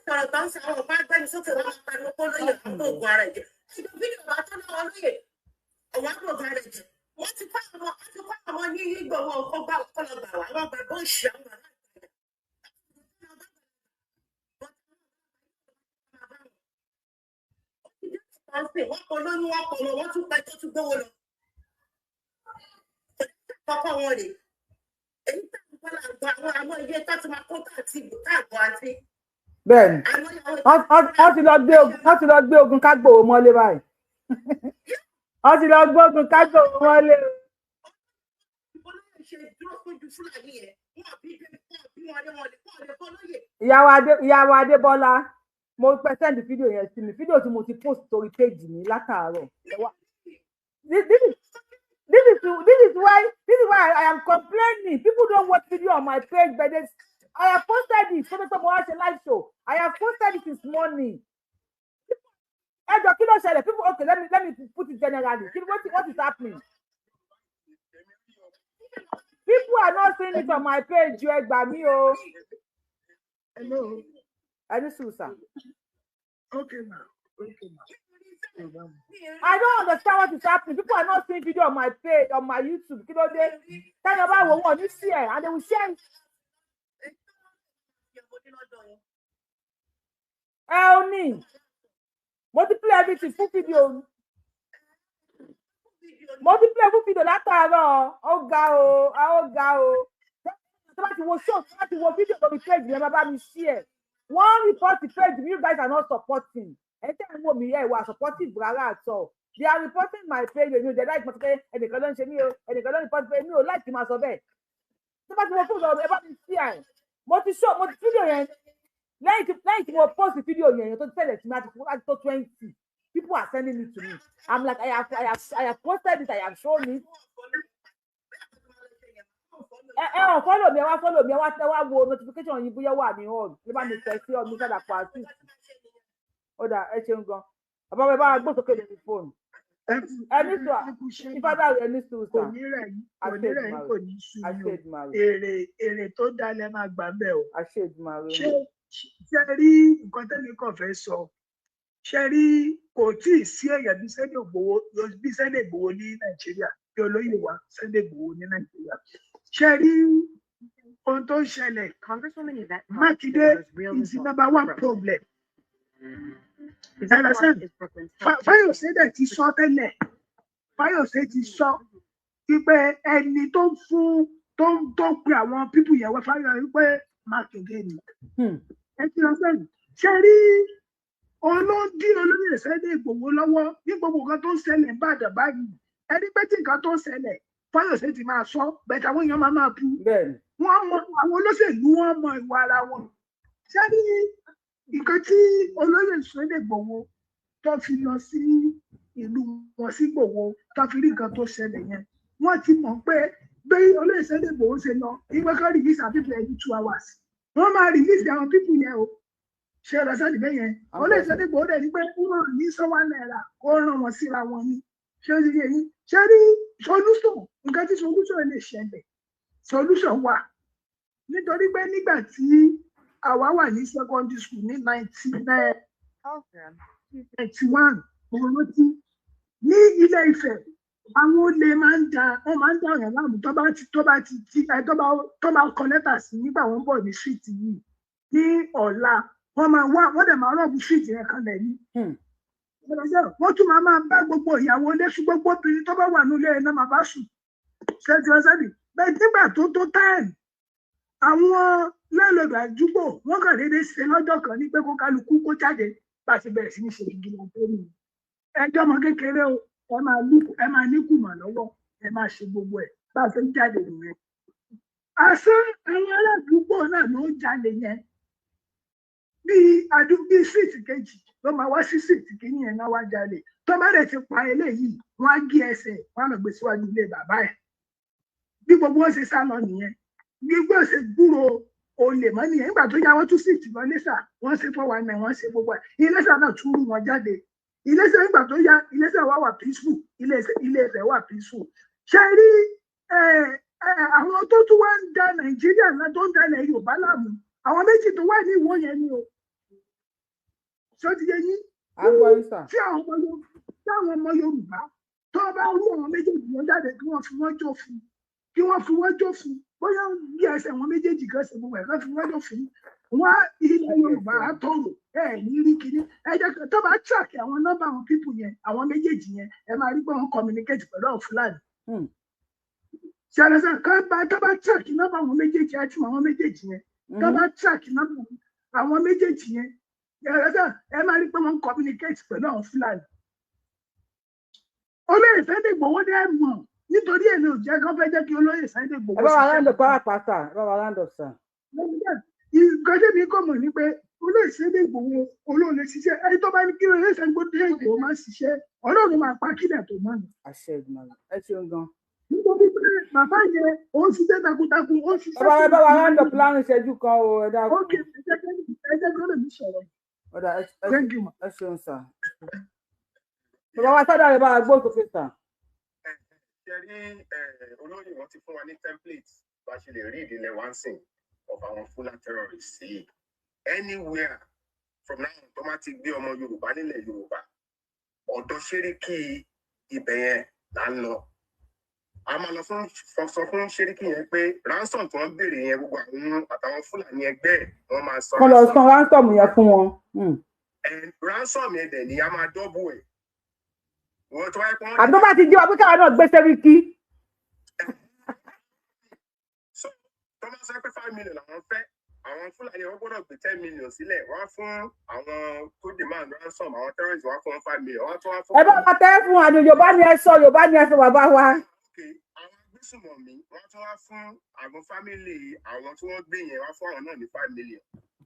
Sọ̀rọ̀ tó ń sọ àwọn ọ̀pá agbẹ́ni sókè, wọn máa pariwo kó lóye àwọn tó gun ara ẹ̀jẹ̀. Ìjọ fídíò wa tó náà lóye àwọn tó gun ara ẹ̀jẹ̀. Wọ́n ti kọ́ àwọn ní Ìgbòho kó gbà kó lọ gbà wá, àwọn bàbá òṣì, àwọn bàbá wọ́n kọ lóyún, wọ́n kọ lọ, wọ́n tún pẹ́ tó tún gbówó lọ. Kọ́kọ́ wọn rè èyí tá à ń bọ́ làgbọ́ àwọn iye tó ti máa kó tá àti ìbò tá àgbọ̀ àti. Bẹ́ẹ̀ni, wọ́n ti lọ gbé ogun kágbòho mọ́lé báyìí. Wọ́n ti lọ gbé ogun kágbòho mọ́lé. Olóyè ṣe dúró sójú Fúlàní yẹn, wọn bí wọn bí wọn lé, wọn lè wọn lè fọlóyè. Ìyàwó Adébọ́lá, mo pẹ́ send fídíò yẹn sí mi, fídíò tí mo ti post sórí page mi látàárọ̀. This is why I am complaining. People don't watch video on my page, but I have posted it. So tó mo wá ṣe live show, I have posted it since morning. Ẹ jọ, kí ló ṣẹlẹ̀? People, okay, let me put it generally. Kí what is happening? People are not seeing it on my page. Ẹ gbà mí o. Hello. Ẹni sùn sà. Okay ma. Okay ma. I don't understand what is happening. People are not seeing video on my page, on my YouTube. Kí ló dé? Tẹ́lẹ̀ bá wò wọ́n ní share and they will share it. Ẹ ò ní. Mo ti play everything, full video. Mo ti play full video látàárọ̀. Ó ga o, ó ga o. Tó bá ti wo show, tó bá ti wo video lórí page yẹn, máa bá mi share. Wọ́n report the page, you guys are not supporting. Ẹ tẹ́ ń wò mí, ẹ wà supportive rárá at all. They are reporting my page. Èmi ò jẹ́ láì mọ̀ pé ẹnìkan ló ń ṣe mí o, ẹnìkan ló ń report pé mi ò láì kí máa sọ bẹ́ẹ̀. Tó bá ti wo fóònù, ẹ bá mi share. Mo ti show, mo ti fídíò yẹn lẹ́yìn tí mo post fídíò yẹn tó tẹ̀lé sí mi láti tó 20 people are sending it to me. I'm like, I have posted it, I have shown it. Ẹ ọ̀ follow mi, ẹ wá follow mi, ẹ wá wo notification yìí bóyá wà ní on. Ẹ bá mi tẹ̀ sí ọ mi sádà pa àti ó dà. Ẹ ṣeun gan, bàbá mi, bá wa gbó sókè lórí fóònù. Ẹ ní sọ ìfádà rẹ ní sùúrù. Kò ní rẹ̀ yín, kò ní rẹ̀ yín, kò ní sú yín o. Èrè tó dá lẹ máa gbà ń bẹ̀ o. Ṣé rí nǹkan tẹ́mi kàn fẹ́ sọ? Ṣé rí, kò tí ì sí èèyàn bí Sunday Igboho, bí Sunday Igboho ní Nàìjíríà, bí olóyè wa Sunday Igboho ní Nàìjíríà. Ṣé rí ohun tó ń ṣẹlẹ̀? Mákindé is the number one problem. Fáyọ̀sé dẹ̀ ti sọ tẹ́lẹ̀, Fáyọ̀sé ti sọ wípé ẹni tó ń fún tó ń pe àwọn people yẹn wá, Fáyọ̀sé, wípé Mákindé ni. Ẹ ti lọ sẹ́yìn. Ṣé rí olóńdí olóyè Sunday Igboho lọ́wọ́ ní gbogbo nǹkan tó ń ṣẹlẹ̀ Ìbàdàn báyìí? Ẹni pé tí nǹkan tó ń ṣẹlẹ̀, Fáyọ̀sé ti máa sọ bẹ́ẹ̀, àwọn èèyàn máa máa bu wọ́n mọ àwọn olóṣèlú, wọ́n mọ ìwà ara wọn. Ṣé rí nǹkan tí olóyè Sunday Igboho tó fi lọ sí ìlú wọn sí Igboho, tó fi rí nǹkan tó ṣẹlẹ̀ yẹn, wọ́n ti mọ̀ pé bí olóyè Sunday Igboho ṣe lọ, ìwé kan release àwọn people every 2 hours, wọ́n máa release àwọn people yẹn o. Ṣe ọ̀rọ̀ sẹ́ni bẹ́ẹ̀ yẹn? Olóyè Sunday Igboho dẹ̀ ní pé wọ́n ní sọ́wọ́ náírà kó ràn wọ́n síra wọn ni. Ṣé ó ti yé yín? Ṣé rí solution, nǹkan tí solution lè ṣẹlẹ̀, solution wà, nítorí pé nígbà tí àwa wà ní secondary school ní 1991, mo rántí ní Ilé Ifẹ̀, àwọn olè máa ń da, wọ́n máa ń da ọ̀yàn láàmú. Tó bá ti tí ẹ tó bá kọ lẹ́tà sí nígbà wọ́n ń bọ̀ ní street yìí ní ọ̀la, wọ́n máa wá, wọ́n dẹ̀ máa rob street yẹn kanlẹ̀ ní. Wọ́n tún máa máa bá gbogbo ìyàwó ilé sùn, gbogbo obìnrin tó bá wà nílé ẹ̀ náà máa bá sùn. Ṣé ti wọ́n sẹ́ni bẹ́ẹ̀? Nígbà tó time, àwọn landlord àdúgbò, wọ́n kàn déédéé ṣe lọ́jọ́ kan ní pé kó kálukú kó jáde. Bá a ṣe bẹ̀rẹ̀ sí ní ṣe vigilante nìyẹn. Ẹjọ́ ọmọ kékeré o, ẹ máa ní kùmọ̀ lọ́wọ́, ẹ máa ṣe gbogbo ẹ̀. Bá a ṣe ń jáde nìyẹn. Àṣé àwọn aládùúgbò náà ló ń jalè yẹn. Bíi àdúgbò bíi street kejì ló máa wá sí street kìíní yẹn náà wá jalè. Tó bá dẹ̀ ti pa eléyìí, wọ́n á gé ẹsẹ̀, wọ́n á lọ gbé síwájú ilé bàbá ẹ̀. Bí gbogbo wọn ṣe sá lọ nìyẹn, gbígbó ṣe gbúrò olè mọ́ nìyẹn. Nígbà tó yá, wọ́n tún sì tì lọ Iléṣà, wọ́n ṣe 419, wọ́n ṣe gbogbo ẹ̀. Iléṣà náà tún rú wọn jáde. Iléṣà, nígbà tó yá, Iléṣà wà wà peaceful, Ilé Ifẹ̀ wà peaceful. Ṣe rí àwọn tó tún wá ń da Nàìjíríà náà, tó ń da ilẹ̀ Yorùbá láàmú, àwọn méjì tó wà ní Ìwó yẹn ni o. Ṣé ó ti yé yín? Tí àwọn ọmọ Yorùbá tó bá rú àwọn méjèèjì wọn jáde, kí wọ́n fi wọ́n jófin, kí wọ́n fi wọ́n jófin, bóyá bí ẹsẹ̀ wọn méjèèjì kan ṣe gbogbo ẹ̀, kan fi wọ́n jófin wọn, ilẹ̀ Yorùbá á tọrọ. Ẹ ní rí kinní, ẹ jẹ́ tó bá track àwọn nọ́mbà àwọn people yẹn, àwọn méjèèjì yẹn, ẹ máa rí pé wọ́n communicate pẹ̀lú àwọn Fúlàní. Ṣàlẹ́sẹ̀ kan bá tó bá track nọ́mbà àwọn méjèèjì, àti àwọn méjèèjì yẹn, tó bá track nọ́mbà Àwọn méjèèjì yẹn, ẹ máa rí pé wọ́n ń communicate pẹ̀lú àwọn Fúlàní. Olóyè Sunday Igboho dẹ́ mọ̀, nítorí èmi ò jẹ́ kán fẹ́ jẹ́ kí olóyè Sunday Igboho Ẹ bá wa ṣiṣẹ́ round up kankan. Pàápàá sir, ẹ bá wa round up, sir. Nǹkan tẹ́mi kò mọ̀ ni pé olóyè Sunday Igboho olóòlè ṣiṣẹ́. Ẹni tó bá ní kí olóyè Sunday Igboho máa ṣiṣẹ́, Ọlọ́run máa pa kílẹ̀ tó mọ́ ni. Àṣẹ Èdùmàrè. Ẹ ṣeun gan. Nítorí pé bàbá yẹn, ó ń ṣiṣẹ́ takuntakun, ó ń Ẹ ṣiṣẹ́ bá ẹ fún bá wa round up láàrin ìṣẹ́jú kan o, ẹ dákun. Ok, ẹ jẹ́ kí ó lè mí sọ̀rọ̀. Ọ̀dà ẹ ẹ. Thank you, ma. Ẹ ṣeun sir. Bàbá wa sádà rẹ, bá wa gbóhùn sókè, sir. Ṣe rí olóyè, wọn ti fún wa ní template bá ṣe lè rí ìdílé wa ń sìn of àwọn Fulani terrorists yìí. Anywhere from now on tó má ti gbé ọmọ Yorùbá nílẹ̀ Yorùbá, ọ̀dọ̀ ṣeríkì ibẹ̀ yẹn là ń lọ. A máa lọ fún sọ fún ṣeríkì yẹn pé ransom tí wọ́n béèrè yẹn, gbogbo àwọn àtàwọn Fúlàní ẹgbẹ́ ẹ̀, wọ́n máa san Kọ́ lọ san ransom yẹn fún wọn. And ransom yẹn dẹ̀ ni a máa double ẹ̀. Wọ́n tó wáyé pé wọ́n Àbí tó bá ti jí wa pé káwa náà gbé sẹ́ríkì. So tó máa sọ pé 5 million làwọn fẹ́, àwọn Fúlàní wọn gbọ́dọ̀ gbé 10 million sílẹ̀. Wọ́n á fún àwọn tó demand ransom, àwọn terrorists, wọ́n á fún wọn 5 million, wọ́n á tún wá fún Ẹ bá wa tẹ́ fún wa ní Yorùbá ni ẹ sọ, Yorùbá ni ẹ sọ, bàbá wa. Okay, àwọn agbésùmọ̀mí, wọ́n tún wá fún àwọn family àwọn tí wọ́n gbé yẹn, wọ́n á fún àwọn náà ní 5 million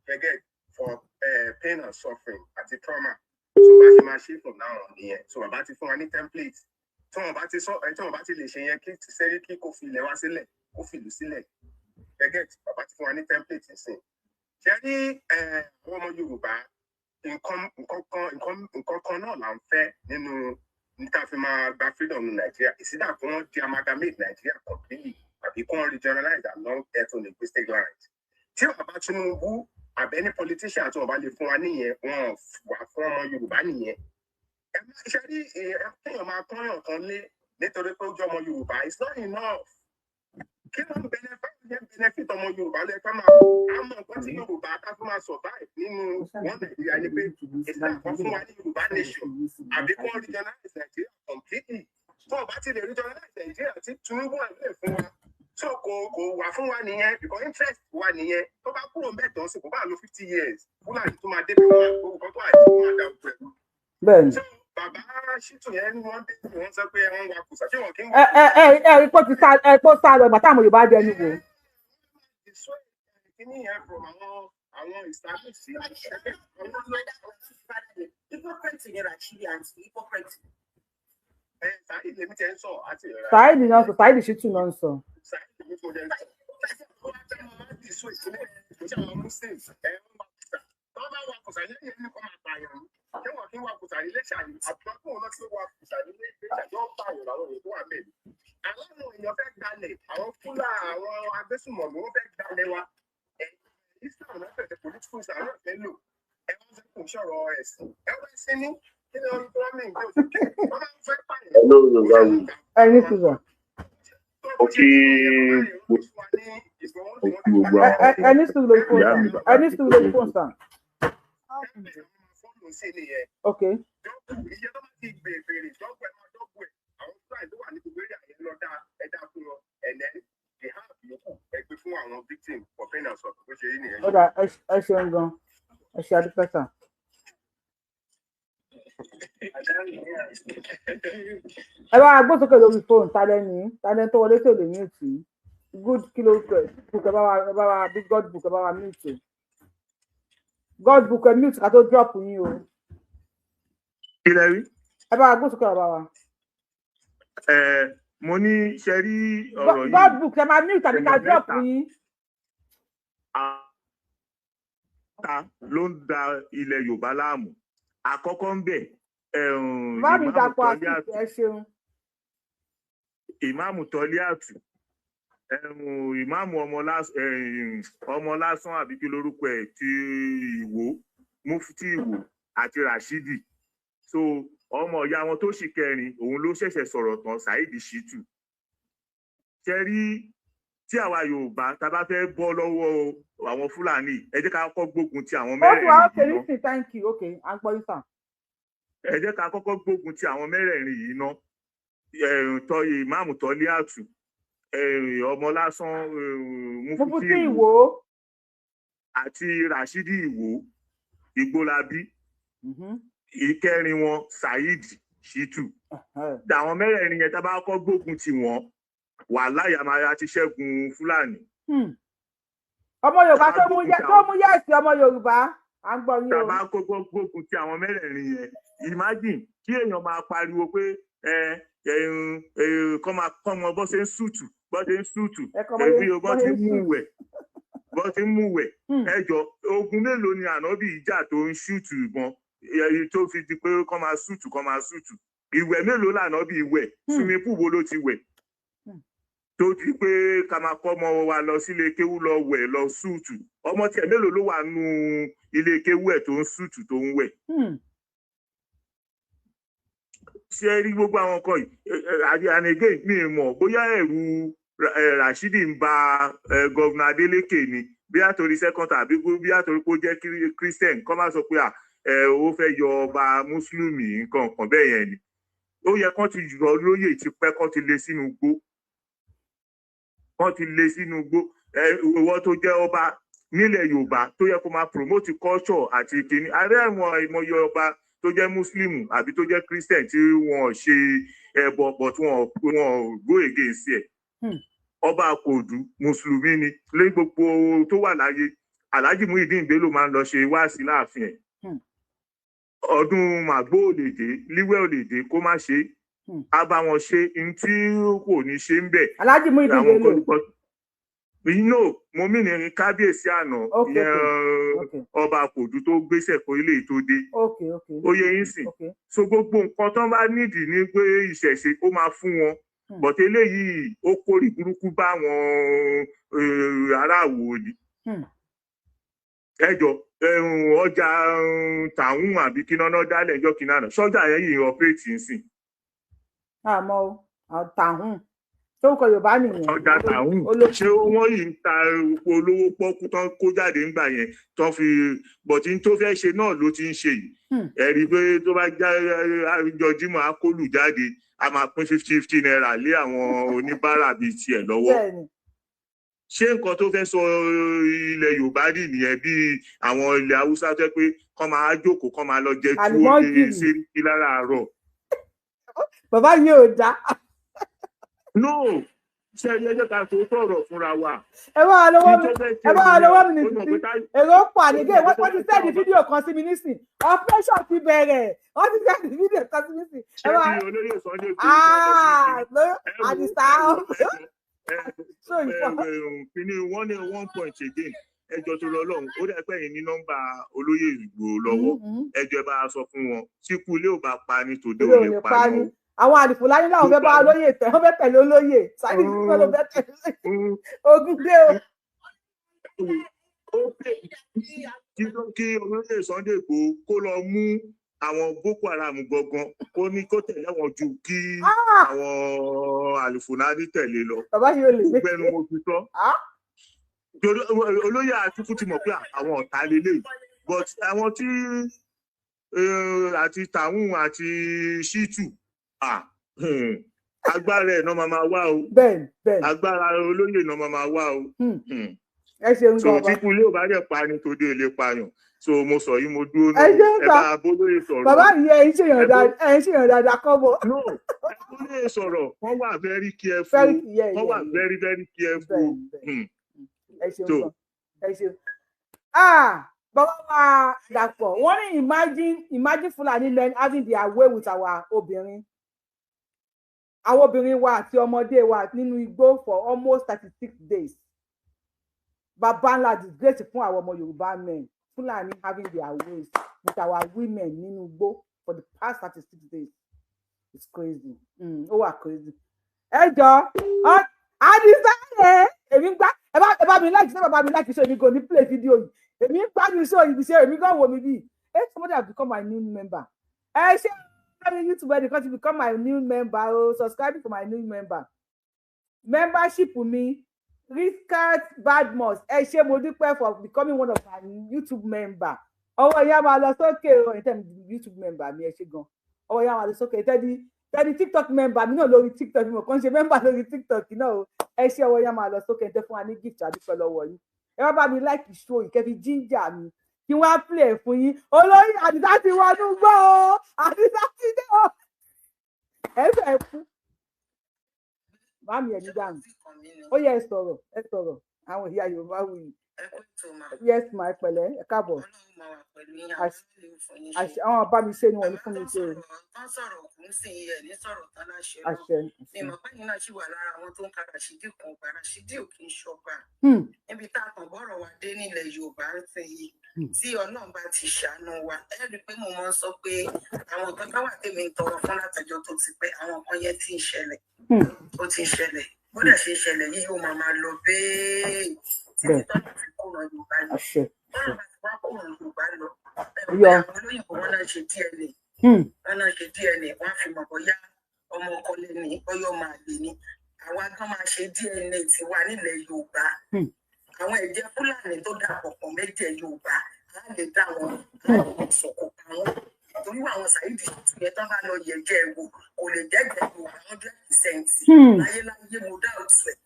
gẹ́gẹ́ for pain and suffering àti trauma. So bá ṣe máa ṣe from now on nìyẹn. So bàbá ti fún wa ní template. Tí wọ́n bá ti sọ ẹ, tí wọ́n bá ti lè ṣe yẹn, kí sẹ́ríkì kó fi ilẹ̀ wá sílẹ̀, kó fìlú sílẹ̀ gẹ́gẹ́. Bàbá ti fún wa ní template nsìn. Ṣe rí àwọn ọmọ Yorùbá, nǹkan kan náà là ń fẹ́ nínú níta fi máa gba freedom ní Nàìjíríà. Ìsídà kí wọ́n di amalgamate Nàìjíríà completely àbí kí wọ́n regionalize along ethno-linguistic lines. Tí bàbá Tinubu àbí any politician tí wọ́n bá lè fún wa nìyẹn, wọn wà fún ọmọ Yorùbá nìyẹn. Ẹ má ṣe rí ẹ, kéèyàn máa kọ́yàn kan lé nítorí pé ó jẹ́ ọmọ Yorùbá, it's not enough. Kí ló ń benefit ọmọ Yorùbá lẹ? Ká máa àmọ́ nǹkan tí Yorùbá ká fún máa survive nínú wọn Nàìjíríà ni pé ìsìlẹ̀ kan fún wa ní Yorùbá nation àbí kó regionalize Nàìjíríà completely. Tó o bá ti lè regionalize Nàìjíríà tí Tinubu wà lè fún wa, so kò wà fún wa nìyẹn, because interest wa nìyẹn. Tó bá kúrò ń bẹ̀ tán sí, kò bá lo 50 years, Fúlàní tó máa débẹ̀ wọn, gbogbo nǹkan tó àìsí wọn àdá pẹ̀lú. Bẹ́ẹ̀ni. So bàbá Ṣítù yẹn ni wọ́n dé, wọ́n sọ pé wọ́n wa kùsà, ṣé wọn kì í Ẹ ẹ ẹ ẹ rí pé ó ti sá, ẹ pé ó sá lọ ìgbà táwọn Yorùbá dẹnu wò. Kíní yẹn from àwọn Islamic sí Hypocrite ni Rashidi àǹtí, hypocrite. Ẹ Saheed lèmi tẹ ń sọ àti ìrora. Saheed náà sọ, Saheed Shittu náà ń sọ. Saheed lèmi tó jẹ ń sọ. Wọ́n wá fẹ́ máa dì sún ìpínlẹ̀ kò sí àwọn Muslims ẹ wọ́n wá kùsà. Tó bá wà kùsà lẹ́yìn ẹni kọ́ máa pààyàn. Ṣé wọn kí ń wà kùsà ní Iléṣà ni? Àbúrò náà tí ó wà kùsà ní Iléṣà tó ń pààyàn làwọn èèyàn tó wà mẹ́rin. Àwọn èèyàn fẹ́ gbalẹ̀, àwọn Fúlà, àwọn agbésùmọ̀mí, wọ́n fẹ́ gbalẹ̀ wa. Islam náà fẹ́, political Islam náà fẹ́ lò. Ẹ wọ́n fẹ́ kò sọ̀rọ̀ ẹ̀sìn. Ẹ wọ́n ẹ̀sìn ní kí ni wọ́n tó mí nǹkan wọ́n máa ń fẹ́ pààyàn. Hello, Yorùbá mi. Ẹ ní sùúrù. Mo kí gbogbo Ẹ ẹ àwọn ẹ ní sùúrù lórí fóònù ìyá mi, sir. bàbá Ẹ ní mi. sùúrù lórí fóònù, sir. Ok. Iye tó bá ti gbèrè dọ́gbọ̀ ẹ̀ máa dọ́gbọ̀ ẹ̀. Àwọn Fúlàní tó wà ní gbogbo area yẹn lọ dá ẹ dá fún wọn, and then the half yòókù ẹ gbé fún àwọn victim for pain and suffering. Bó ṣe rí nìyẹn. Ó dà, ẹ ṣeun gan, ẹ ṣe àdúpẹ́ sir. Ẹ bá wa gbósókè lórí fóònù. Talẹ́ni talẹ́ni tó wọlé tó lè mute? Good, kí ló kẹ book? Ẹ bá wa bí God book, ẹ bá wa mute o. God book, ẹ mute ká tó drop yín o. Kí lẹ rí? Ẹ bá wa gbósókè, bàbá wa. Ẹ mo ní ṣe rí ọ̀rọ̀ yìí. God book, ẹ máa mute tàbí ká Èèyàn drop mẹ́ta yín. ta ló ń da ilẹ̀ Yorùbá láàmú. Àkọ́kọ́ ń bẹ̀, Bá mi ìmáàmù Dàpọ̀ Azeez. Tọ́líàtù. Ẹ ṣeun. Ìmáàmù Tọ́líàtù, ìmáàmù ọmọ lásán àbí kí lorúkọ ẹ̀, ti Ìwó, mufti Ìwó àti Rashidi. So ọmọ ìyá wọn tó sì kẹrin, òun ló ṣẹ̀ṣẹ̀ sọ̀rọ̀ tán, Saheed Shittu. Ṣe rí, tí àwa Yorùbá tá a bá fẹ́ bọ́ lọ́wọ́ àwọn Fúlàní, ẹ jẹ́ ká kọ́kọ́ gbógun ti àwọn Ó ti wà mẹ́rẹ̀ẹ̀rin ókè yìí ná. nísìn. Thank you. Ok, à ń gbọ́ yín, sir. Ẹ jẹ́ ká kọ́kọ́ gbógun ti àwọn mẹ́rẹ̀ẹ̀rin yìí ná. Tọ́ ìmáàmù Tọ́líàtù, ọmọ lásán, mufti Mufti Ìwó Ìwó. Àti Rashidi Ìwó Igbólabí, ìkẹrin wọn Saheed Shittu. Àwọn mẹ́rẹ̀ẹ̀rin yẹn, tá a bá kọ́ gbógun tì wọ́n, wàláhì, a máa ti ṣẹ́gun Fúlàní. Ọmọ Yorùbá tó mú yẹ̀sì, ọmọ Yorùbá, à ń gbọ́ yín o. Tá a bá kọ́kọ́ gbógun ti àwọn mẹ́rẹ̀ẹ̀rin yẹn, imagine kí èèyàn máa pariwo pé ẹ ẹ ẹ kọ́ máa kọ́ ọmọ bọ́ ṣe ń sùtù, bọ́ ṣe ń sùtù, ẹbí bọ́ ti ń mú wẹ̀, bọ́ ti ń mú wẹ̀. Ẹjọ́, ogun mélòó ni ànábì ìjà tó ń ṣùtù ìbọn tó fi di pé kọ́ máa sùtù, kọ́ máa sùtù? Ìwẹ̀ mélòó lànábì wẹ̀? Swimming pool wo ló ti wẹ̀ tó di pé ká máa kọ́ ọmọ wa lọ sílé kéwú, lọ wẹ̀, lọ sùtù? Ọmọ tiẹ̀ mélòó ló wà nù ilé kéwú ẹ̀ tó ń sùtù, tó ń wẹ̀? Ṣé ẹ rí gbogbo àwọn nǹkan yìí? And again, mi ì mọ̀ bóyá ẹ̀rù Rashidi ń ba Governor Adeleke ni, bí àtòrí second tàbí bí àtòrí pé ó jẹ́ Christian, kọ́ máa sọ pé ó fẹ́ yọ ọba mùsùlùmí, nǹkan kan bẹ́ẹ̀ yẹn ni. Ó yẹ kán ti yọ lóyè ti pẹ́, kán ti lé sínú igbó, kán ti lé sínú igbó. Ìwọ tó jẹ́ ọba nílẹ̀ Yorùbá tó yẹ kó máa promote culture àti kìíní ààrẹ, àwọn ìmọ̀ye ọba tó jẹ́ Muslim àbí tó jẹ́ Christian tí wọ́n ṣe ẹbọ, but wọ́n go against ẹ̀. Ọba Àkòdù, mùsùlùmí ni. Lé gbogbo tó wà láyé, Alhaji Muhyiddin Bello máa ń lọ ṣe wáàsí láàfin ẹ̀. Ọdún màgbó ò lè dé, líwẹ̀ ò lè dé kó má ṣe, á bá wọn ṣe n tí kò ní ṣe ń bẹ̀. Alhaji Muhyiddin Bello? No, mo mí ní kábíyèsí àná ìyẹn, ọba Àkòdù tó gbéṣẹ̀ kó ilé tó dé. Ó yẹ yín sìn. So gbogbo nǹkan tó bá nídìí ní pé ìṣẹ̀ṣe, ó máa fún wọn, but eléyìí, ó kórè burúkú bá àwọn aráàwò ni. Ẹjọ, ọjà tàwọn àbí kí náà dálẹ̀ ẹjọ́ kí náà sọ́jà yẹn yìí operate ń sìn? Àmọ́ tàhún torúkọ Yorùbá nìyẹn. Ọjà tàhún, ṣé wọ́n yìí ń ta epo olówó pọ́kú tán kó jáde ńgbà yẹn tán fi bọ̀tí tó fẹ́ ṣe náà ló ti ń ṣe yìí. Ẹ̀rí pé tó bá já jọ Jímọ̀, á kólù jáde, a máa pín 50-50 naira lé àwọn oníbàárà bíi tiẹ̀ lọ́wọ́. Ṣé nǹkan tó fẹ́ sọ ilẹ̀ Yorùbá rí nìyẹn, bí àwọn ilẹ̀ Haúsá tó pé kọ́ máa jókòó, kọ́ máa lọ jẹ túwó ní sẹ́ríkì láràárọ̀? Bàbá yìí ò dá. No, ṣe ẹ jẹ́ ká tó sọ̀rọ̀ fúnra wa. Ẹ bá wa lọ́wọ́ mi, ẹ bá wa lọ́wọ́ mi nìsín. Èrò pọ̀ àdégé. Wọ́n ti send fídíò kan sí mi nísìn. Operation ti bẹ̀rẹ̀. Wọ́n ti send fídíò kan sí mi nísìn. Ṣé bí olóyè Sunday Igboho? Àdìsá. Kíní wọ́n ní one point again. Ẹjọ́ tó lọ lọ́hùn, ó dẹ́ pẹ́ yìí ní nọ́mbà olóyè Ìgbòho lọ́wọ́. Ẹjọ́, ẹ bá a sọ fún wọn, síkú ilé ò bá pa ni, tòde ò lè pa ni. Àwọn àlìfòláyé làwọn fẹ́ bá olóyè tẹ̀, wọ́n fẹ́ tẹ̀lé olóyè Saheed Shittu ló fẹ́ tẹ̀lé ogun dé o. Kí olóyè Sunday Igboho kó lọ mú àwọn Boko Haram gangan, kó ní kó tẹ̀lé wọn ju kí àwọn àlìfòláyé tẹ̀lé lọ. Bàbá yìí ò lè gbé ẹnu mo fi sọ. Torí olóyè Àtìkú ti mọ̀ pé àwọn ọ̀tá lélẹ̀, but àwọn tí àti tàwọn àti Shittu, agbára ẹ̀ náà máa wá o. Bẹ́ẹ̀ni bẹ́ẹ̀ni. Agbára olóyè náà máa wá o. Ẹ ṣeun. So gan. tí kú ilé ò bá dẹ̀ pa ni, tòde ò lè pààyàn. So mo sọ yìí, mo dúró Ẹ náà. ṣeun. Ẹ Sà. Bá bólóyè sọ̀rọ̀. Bàbá yìí, ẹ ń ṣèyàn dáadáa, ẹ ń ṣèyàn dáadáa kọ́ bọ̀. No, ẹ bólóyè sọ̀rọ̀, wọ́n wà very careful. Very, yeah, Wọ́n wà very, very careful. Ẹ ṣeun So gan, ẹ ṣeun. Ah, bàbá wa Dàpọ̀, wọ́n ní imagine Fulani men having their way with our obìnrin, àwọn obìnrin wa àti ọmọdé wa nínú igbó for almost 36 days. Bàbá ńlá disgrace fún àwọn ọmọ Yorùbá men. Fulani having their ways with our women nínú igbó for the past 36 days. It's crazy. Ó wà crazy. Ẹ jọ, àdìsá ẹ, èmi ń gbá. Ẹ bá mi like ṣé, bàbá mi like ṣé. Èmi kò ní play video yìí, èmi ń gbádùn show yìí. Ṣe èmi gan wò mí bíi ẹ, somebody have become my new member. Ẹ ṣe lórí YouTube, ẹnìkan ti become my new member o. Subscribe for my new member, membership mi, Riskat Badmus. Ẹ ṣé, mo dúpẹ́ for becoming one of my YouTube member. Ọwọ́ ìyá máa lọ sókè o. Ẹ̀ tẹ́ mi YouTube member mi, ẹ ṣé gan. Ọwọ́ ìyá máa lọ sókè. Tẹ́ni tẹ́ni TikTok member mi náà lórí TikTok, mi ò kàn ṣe member lórí TikTok náà o. Ẹ ṣé, ọwọ́ ìyá máa lọ sókè. Tẹ́ fún wa ní gift, àdúpẹ́ lọ́wọ́ yín. Ẹ wá bá mi like show yìí, kẹ́ fi ginger mi kí wọ́n á play ẹ̀ fún yín. Olóyè Àdìsá ti wọnú gbọ́ o, Àdìsá ti dé o, ẹ fẹ́ kú màmí ẹ̀ ní dáhùn. Ó yẹ ẹ sọ̀rọ̀, ẹ sọ̀rọ̀. Àwọn ìyá Yorùbá wù yìí. Yes ma, ẹ pẹ̀lẹ́, ẹ káàbọ̀. Àṣẹ àwọn bá mi ṣe ni wọ́n ní fún mi ṣe o. Tán sọ̀rọ̀ òkú sí ẹ̀ ní sọ̀rọ̀ tán láṣẹ. Àṣẹ. Mi mọ̀ pé yín náà ṣì wà lára àwọn tó ń ka Ràṣídì kan ọba. Ràṣídì ò kì í ṣọba. Níbi tá a kàn bọ́rọ̀ wa dé nílẹ̀ Yorùbá ń sìn yìí, tí Ọlọ́run bá ti ṣàánú wa, ẹ rí i pé mo máa ń sọ pé àwọn nǹkan kan wà tèmi ń tọrọ fún látọjọ́ tó ti pẹ́, àwọn nǹkan yẹn ti ń ṣẹlẹ̀. Ó ti ń ṣẹlẹ̀. Bó dẹ̀ ṣe ń ṣẹlẹ̀ yìí, ó máa máa lọ bẹ́ẹ̀ títí tọ́lá fi kó ran Yorùbá lọ. Àṣẹ. Tọ́lá bá ti wá kó ran Yorùbá lọ, Yọ. àwọn olóyìnbó wọn náà ṣe DNA, wọn náà ṣe DNA, wọn á fi mọ̀ bóyá ọmọ ọkọ lè ní, bóyá ọmọ àlè ni. Àwa gan máa ṣe DNA tiwa nílẹ̀ Yorùbá. Àwọn ẹ̀jẹ̀ Fúlàní tó dàpọ̀ pọ̀ mẹ́jẹ̀ Yorùbá á lè dá wọn sọ̀kò pa wọn, torí àwọn Saheed Shittu yẹn, tán bá lọ yẹ̀jẹ̀ wò, kò lè jẹ́jẹ̀ Yorùbá 100%. Láyéláyé, mo dá òtún ẹ̀.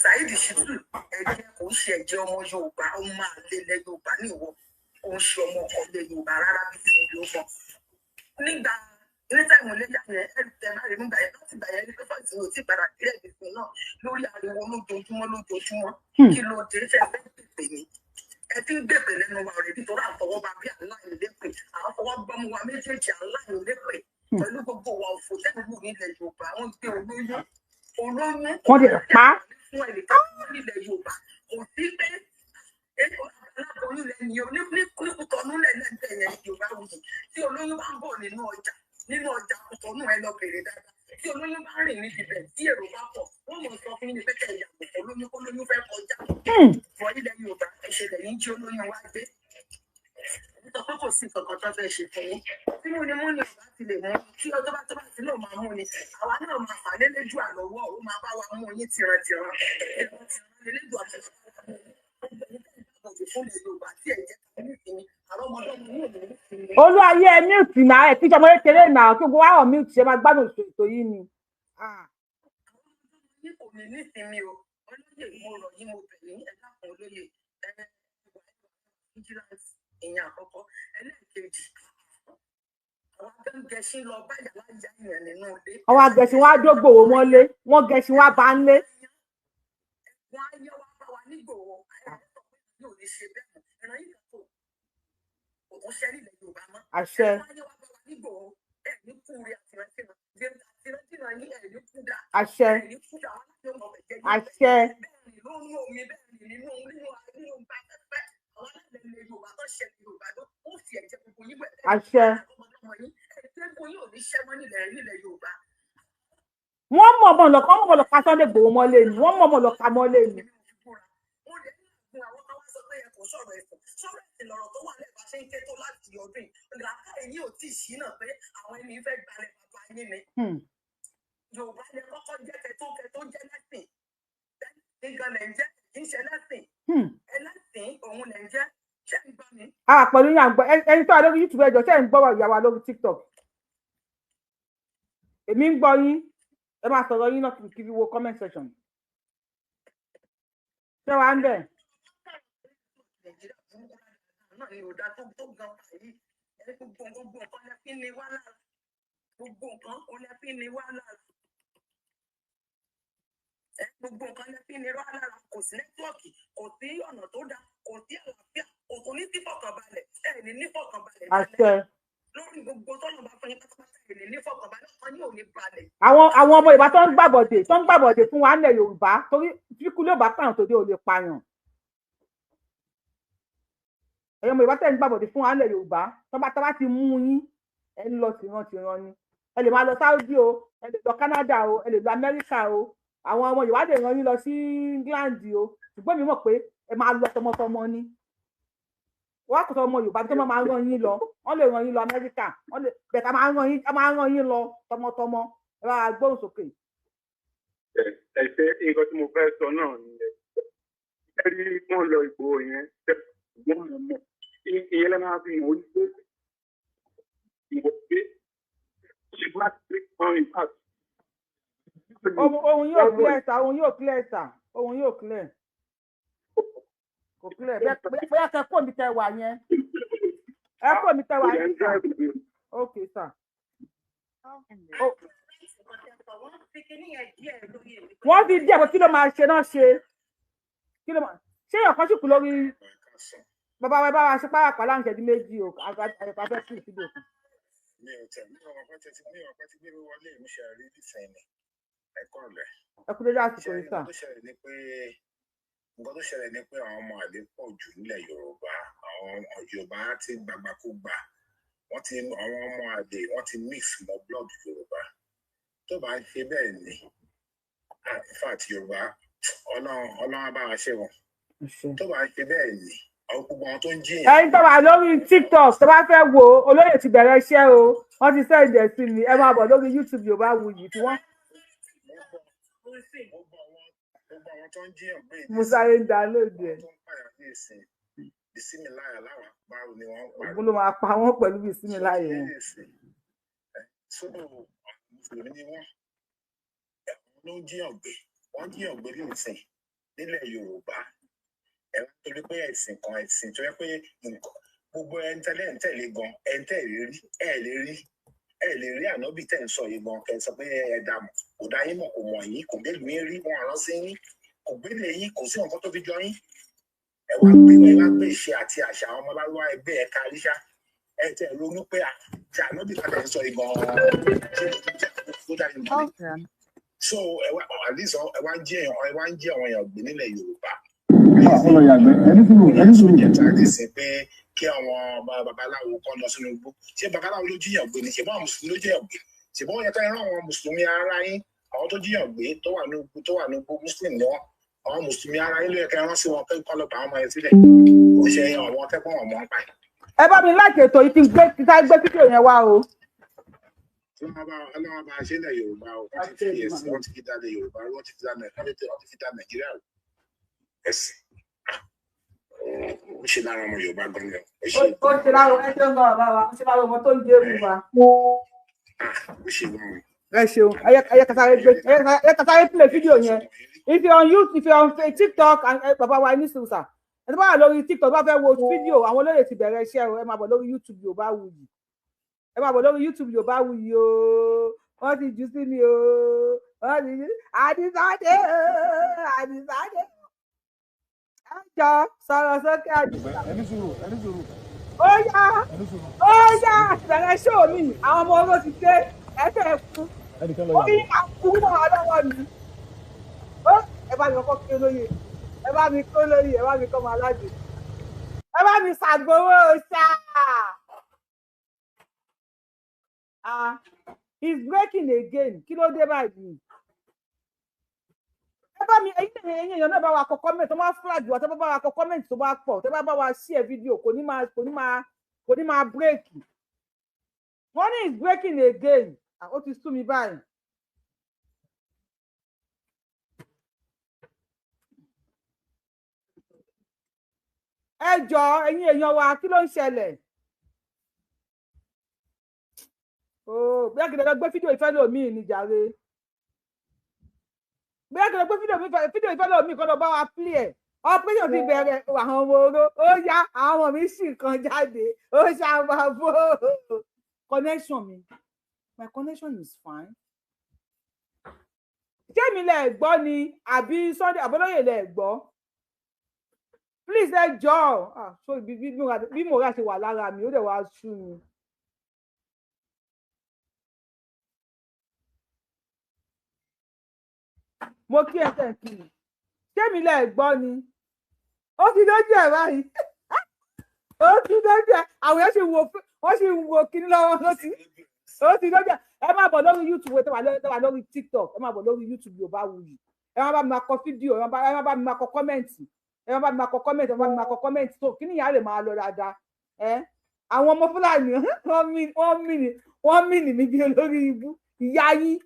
Saheed Shittu, ẹ̀jẹ̀ kò ń ṣe ẹ̀jẹ̀ ọmọ Yorùbá, ó máa lé lẹ̀ Yorùbá níwọ̀, kò ń ṣe ọmọ ọkọ lẹ̀ Yorùbá rárá bí tí mo lè mọ̀. Nígbà ní time léyà yẹn, ẹ̀rù tẹ bá rí nígbà yẹn, láti gbà yẹn ní pé fọ́ọ̀tì mi ò tí ì padà kílẹ̀ ìdìbò náà lórí ariwo lójoojúmọ́ lójoojúmọ́. Kí ló dé? Ṣe fẹ́ pèpè ni? Ẹ ti ń gbèpè lẹ́nu wa rẹ̀ nítorí àfọwọ́bá bí aláìlépè, àfọwọ́gbọ́mú wa méjèèjì aláìlépè pẹ̀lú gbogbo wa òfò tẹ́lẹ̀ nílẹ̀ Yorùbá. Wọ́n gbé olóyún olóyún Wọ́n dẹ̀ pa á. fún ẹnìkan nílẹ̀ Yorùbá. Kò sí pé aláboyún lẹ́ni o ní Kútọ́nù lẹ́lẹ́gbẹ̀ẹ́ yẹn. Yorùbá wuyì, tí olóyún bá ń bọ̀ nínú ọjà, nínú ọjà Kútọ́nù, ẹ lọ bèrè dáadáa. Tí olóyún bá rìn níbi bẹ̀, tí èrò bá pọ̀, wọ́n mọ̀ sọ fún yín ní pé kẹ́ ẹ yàgò fún olóyún, kó lóyún fẹ́ kọjá. Bọ̀ ilẹ̀ Yorùbá, ìṣẹ̀lẹ̀ yìí ń jí olóyún wá gbé. Sọ pé kò sí nǹkan kan tó fẹ́ ṣe fún yín. Tí múnimúni ọba ti lè mú kí ọjọ́ bá tó bá ti lóun máa mú ni, àwa náà máa fà léléjú àlọ́wọ́, ó máa bá wa mú yín tìrantìran tìrantìran léléjú àlọ́wọ́ fún ilẹ̀ Yorùbá tí ẹ̀ jẹ́ ká ní ìsinmi àwọn ọmọdé yóò ní ìsinmi. Olú ayé, ẹ mute náà, ẹ tí ọmọ kékeré náà kí gbogbo wa ọ̀ mute, ṣe máa gbádùn ètò yìí ni. Yín kò ní nísinmi o. Olóyè, mo rọ̀ yín, mo bẹ̀ yín, ẹ dákun olóyè, ẹ vigilance. Ìyẹn àkọ́kọ́. Ẹlẹ́ẹ̀kejì, àwọn tó ń gẹṣin lọ bá yàrá ìyá yẹn nínú ilé. Àwọn agẹṣin wa dógbòwò mọ́lé, wọ́n gẹṣin wa bá ń lé. Wọ́n á yẹ wá bá wa nígbòho yóò ní ṣe bẹ́ẹ̀ mọ́ ìran yìí kan kò tún ṣẹ́ nílẹ̀ Yorùbá mọ́. Àṣẹ. Wọ́n á yẹ wá bá wa nígbòho ẹ̀ ní kúre àtìrántìrán àtìrántìrán yín, ẹ̀ ní kúdà. Àṣẹ. Ẹ̀ ní kúdà, wọn láti ọmọ ẹ̀jẹ̀ yín. Àṣẹ. Bẹ́ẹ̀ ni lónú omi, bẹ́ẹ̀ ni nínú bá fẹ́fẹ́ àwọn alálẹ̀ ilẹ̀ Yorùbá tó ṣẹlẹ̀ Yorùbá tó ó fi ẹ̀jẹ̀ gbogbo yín wẹ̀. Àṣẹ. Ọmọdé yín, ẹ̀jẹ̀ gbogbo yín ò ní ṣẹ́ mọ́ nílẹ̀ Yorùbá. Wọ́n mọ̀ ọmọ lọ, wọ́n mọ̀ ọmọ lọ pa Sunday Igboho mọ́lé ni, wọ́n mọ̀ ọmọ lọ pa mọ́lé ni. Wọ́n lè ní àgùn àwọn kan wá sọ pé ẹ kò sọ̀rọ̀ ẹ̀sìn, sọ̀rọ̀ ẹ̀sìn lọ̀rọ̀ tó wà lẹ́ẹ̀bá ṣe ń ké tó láti ọdún yìí. Làákàyè yìí ò tí ì ṣí náà pé àwọn ẹni fẹ́ gbalẹ̀ bàbá yín ni. Yorùbá lẹ kọ́kọ́ jẹ́ kẹtó jẹ́ lẹ́sìn. Nǹkan lẹ̀ ń jẹ́, kì í ṣe lẹ́sìn. Ẹlẹ́sìn òun lẹ̀ ń jẹ́. Ṣé ń gbọ́ mi? A pẹ̀lú yín, àgbọ̀ ẹni tó wà lórí YouTube, ẹjọ́ ṣe ń gbọ́ ìyá wa lórí TikTok? Èmi ń gbọ́ yín, ẹ máa sọ̀rọ̀ yín náà kiri wo comment section. Ṣé wàá ń bẹ̀? Nàìjíríà burúkú náà ni ò dá tó gan báyìí. Ẹ gbogbo nǹkan lẹ fi ń ni wá lára. Gbogbo nǹkan ó lẹ fi ń ni wá lára. Ẹ gbogbo nǹkan lẹ fi ń ni wá lára. Kò sí network, kò sí ọ̀nà tó dáa, kò sí àlàáfíà, kò tún ní sí fọkànbalẹ̀. Ẹ ní ní fọkànbalẹ̀. Àṣẹ. Lórí gbogbo tọ́nà bá fún yín pátápátá, ẹ ní ní fọkànbalẹ̀, ọkàn yín ò ní balẹ̀. Àwọn ọmọ Yorùbá tó ń gbàbọ̀dè fún wa nílẹ̀ Yorùbá, torí tí kú ló bá pààyàn tòde ò lè pààyàn. Ẹ̀yin ọmọ Yorùbá tẹ̀ ń gbàbọ̀dè fún wa nílẹ̀ Yorùbá, tó bá ti mú yín, ẹ ń lọ tìran tìran ni. Ẹ lè máa lọ Saudi o, ẹ lè lọ Canada o, ẹ lè lọ Amẹ́ríkà o, àwọn ọmọ Yorùbá lè rán yín lọ sí England o, ṣùgbọ́n mi mọ̀ pé ẹ máa lọ tọmọtọmọ ni. Wọ́n kò sọ ọmọ Yorùbá tó máa rán yín lọ, wọ́n lè rán yín lọ Amẹ́ríkà, wọ́n lè bẹ̀ẹ̀ ká máa rán yín lọ tọmọtọmọ. Ẹ bá gbóhùn sókè. Ẹ ṣe, nǹkan tí mo fẹ́ sọ náà nìyẹn. Ẹ rí wọn lọ Ìgbòho yẹn, wọ́n mọ̀ ìyẹn lẹ́nu máa fi hàn ó ní pé ìwọ pé ṣe bá ti pọn in fact. Ohun yóò clear sir, ohun yóò clear sir, ohun yóò clear. Kò clear. Bóyá kẹ kó mi tẹ wà yẹn, ẹ kó mi tẹ wà yẹn sir. Ok sir. Oh, wọ́n fi díẹ̀ pé kí ló máa ṣe náà, ṣe kí ló máa ṣé èèyàn kan sì kú lórí bàbá wa. Ẹ bá wa ṣe pàápàá láǹ ìṣẹ́jú méjì o, àgbà fẹ́ sí ìfídíò kan. Mi ò tẹ̀, mi ò mọ̀ pé tẹ́tí, mi ò mọ̀ pé tí gbé mi wọlé, mi ṣe rí nísìnyí ni ẹ̀kọ́ rẹ̀. Ẹ kú dédé àsìkò Ṣe yìí sà. Nǹkan tó ṣẹlẹ̀ ni pé àwọn ọmọ àlè pọ̀ jù nílẹ̀ Yorùbá. Àwọn ọmọ Yorùbá ti gbàgbàkúgbà, wọ́n ti, àwọn ọmọ àlè, wọ́n ti mix mọ́ blood Yorùbá. Tó bá ń ṣe bẹ́ẹ̀ ni, ah, in fact, Yorùbá, Ọlọ́run á bá wa ṣe wọn. Tó bá ń ṣe bẹ́ẹ̀ ni, àwọn gbogbo àwọn tó ń jiyàn. Ẹ̀yin tó wà lórí TikTok, tó bá fẹ́ wo olóyè ti bẹ̀rẹ̀ iṣẹ́ o, wọ́n ti send ẹ̀ sí mi. Ẹ máa bọ̀ lórí YouTube Yorùbáwùyí tí wọ́n Gbogbo àwọn tó ń jiyàn gbé mo sáré ń download ẹ̀. tó ń pààyàn ní ìsìn, ìsinmi láyà láwà báwo ni wọ́n ń Ògún ló máa pa wọ́n pẹ̀lú bíi láyé wọn. So mùsùlùmí ni wọ́n, àwọn ló ń jiyàn gbé, wọ́n jiyàn gbé ní ìsìn nílẹ̀ Yorùbá. Ẹ wá torí pé ẹ̀sìn kan, ẹ̀sìn tó yẹ pé nǹkan gbogbo ẹ̀ ń tẹ́lẹ̀ ń tẹ̀lé gan, ẹ̀ ń tẹ̀lé rí, ẹ̀ lè rí, ẹ̀ lè rí ànábì tẹ̀ ń sọ yìí gan. Kẹ́ ẹ sọ pé ẹ dà mọ̀, kò dá yín mọ̀, kò mọ̀ yín, kò gbélùú yín rí, wọn àrán sí yín, kò gbélé yín, kò sí nǹkan tó fi jọ yín. Ẹ wá gbé ìṣe àti àṣà àwọn ọmọ lárúbáwá ẹgbẹ́ ẹ̀ka ríṣà. Ẹ tẹ̀ ronú pé àti ànábì tẹ̀ ń sọ yìí gan, ṣé tó dá yín mọ̀ ni? So ẹ wá, at least, ẹ wá ń jí àwọn èèyàn gbé nílẹ̀ Yorùbá. Ó lọ yàgbẹ́. Ẹni sùúrù, ẹni sùúrù. Jẹta ní sìn pé kí àwọn babaláwo kan lọ sínú igbó. Ṣé babaláwo ló jíyàn gbé ni? Ṣé báwọn mùsùlùmí ló jíyàn gbé? Ṣé báwọn yẹ ká rán àwọn mùsùlùmí ara yín, àwọn tó jíyàn gbé tó wà ní igbó, muslim ni wọn, àwọn mùsùlùmí ara yín ló yẹ ká rán sí wọn pé kọ́ lọ gbà àwọn ọmọ yẹn sílẹ̀. Kò ṣe àwọn tẹ́gbọ́n ọmọ ń pa ẹ̀. Ẹ bá mi like ètò yìí, kí n gbé, kí sáré gbé fídíò yẹn wá o. Ọlọ́wọ́ bá ṣe ilẹ̀ Yorùbá o. Wọ́n ti fi ẹ̀sìn, wọ́n ti fi dá ilẹ̀ Yorùbá, wọ́n ti fi dá Nàìjíríà rú. Ẹ̀sìn ó ṣe lára ọmọ Yorùbá gan ni ó ṣe. Ó ṣe lára, ẹ ṣeun gan bàbá wa, ó ṣe lára ọmọ tó ń jẹ́ ewu wa. Ó ṣe gan ni. Ẹ ṣeun. Ẹ kàtàrí gbé, ẹ kàtàrí play fídíò yẹn. If you're on YouTube, if you're on TikTok and bàbá wa ní sùúrù sà. Ẹ tó bá wà lórí TikTok, bá fẹ́ wo fídíò àwọn olóyè ti bẹ̀rẹ̀ iṣẹ́ o, ẹ máa bọ̀ lórí YouTube Yorùbáwùyí. Ẹ máa bọ̀ lórí YouTube Yorùbáwùyí o. Wọ́n ti jù sí mi o, wọ́n ti jù. Àdìsá dé o, Àdìsá dé. Ẹ jọ sọ̀rọ̀ sókè, Àdìsá. Ẹni sùúrù, ẹni sùúrù. Ó yá. Ẹni sùúrù. Ó yá, bẹ̀rẹ̀ ṣóò mi. Àwọn ọmọ oró ti dé, ẹ fẹ́ kú. Ẹnìkan lọ Orí yàgbẹ́. àkúrú mọ́ wa lọ́wọ́ mi. Ó ẹ bá mi kọ́kọ́ kí olóye, ẹ bá mi kó lóye, ẹ bá mi kọ́ ọmọ alájò, ẹ bá mi ṣàgbówó ṣá. Ah, it's breaking again. Kí ló dé báyìí? Ẹ bá mi, ẹ̀yin èèyàn náà, bá wa kọ comment tó máa flag wa. Tó bá bá wa kọ comment tó bá pọ̀, tó bá bá wa share video, kò ní máa break. Wọ́n ní it's breaking again. Ah, ó ti sú mi báyìí. Ẹ jọ, ẹ̀yin èèyàn wa, kí ló ń ṣẹlẹ̀? Ooo, bí akíndé lọ gbé fídíò ìfẹ́ lòmíì ní jàre. Bí akíndé gbé fídíò ìfẹ́ lòmíì kọ́ lọ bá wa play ẹ̀. Operation ti bẹ̀rẹ̀. Àwọn ọmọ oró, ó yá, àwọn ọmọ mi sì kan jáde, ó ṣàbàbò. Connection mi, my connection is fine. Ṣé mi lẹ gbọ́ ni àbí Sunday àbólóyè lẹ gbọ́? Please, ẹ jọ̀ọ́. Ah, so bí mo rà ṣe wà lára mi, ó dẹ̀ wá sú mi. Mo kí ẹ tẹ̀ kí mi. Ṣé mi lẹ gbọ́ ni? Ó ti dójú ẹ̀ báyìí, ó ti dójú ẹ̀. Àwọn èèyàn sì ń wo, wọ́n sì ń wo kíní lọ́wọ́. Ó ti dójú ẹ̀. Ẹ máa bọ̀ lórí YouTube, ẹ wà lórí TikTok, ẹ máa bọ̀ lórí YouTube Yorùbáwùyí. Ẹ máa bá mi máa kọ fídíò, ẹ máa bá mi máa kọ comment, ẹ máa bá mi máa kọ comment, ẹ máa bá mi máa kọ comment tó kíní yẹn á lè máa lọ dáadáa. Ẹ àwọn ọmọ Fúlàní, wọ́n mì ní mi bí olórí ibú. Ìyá yín,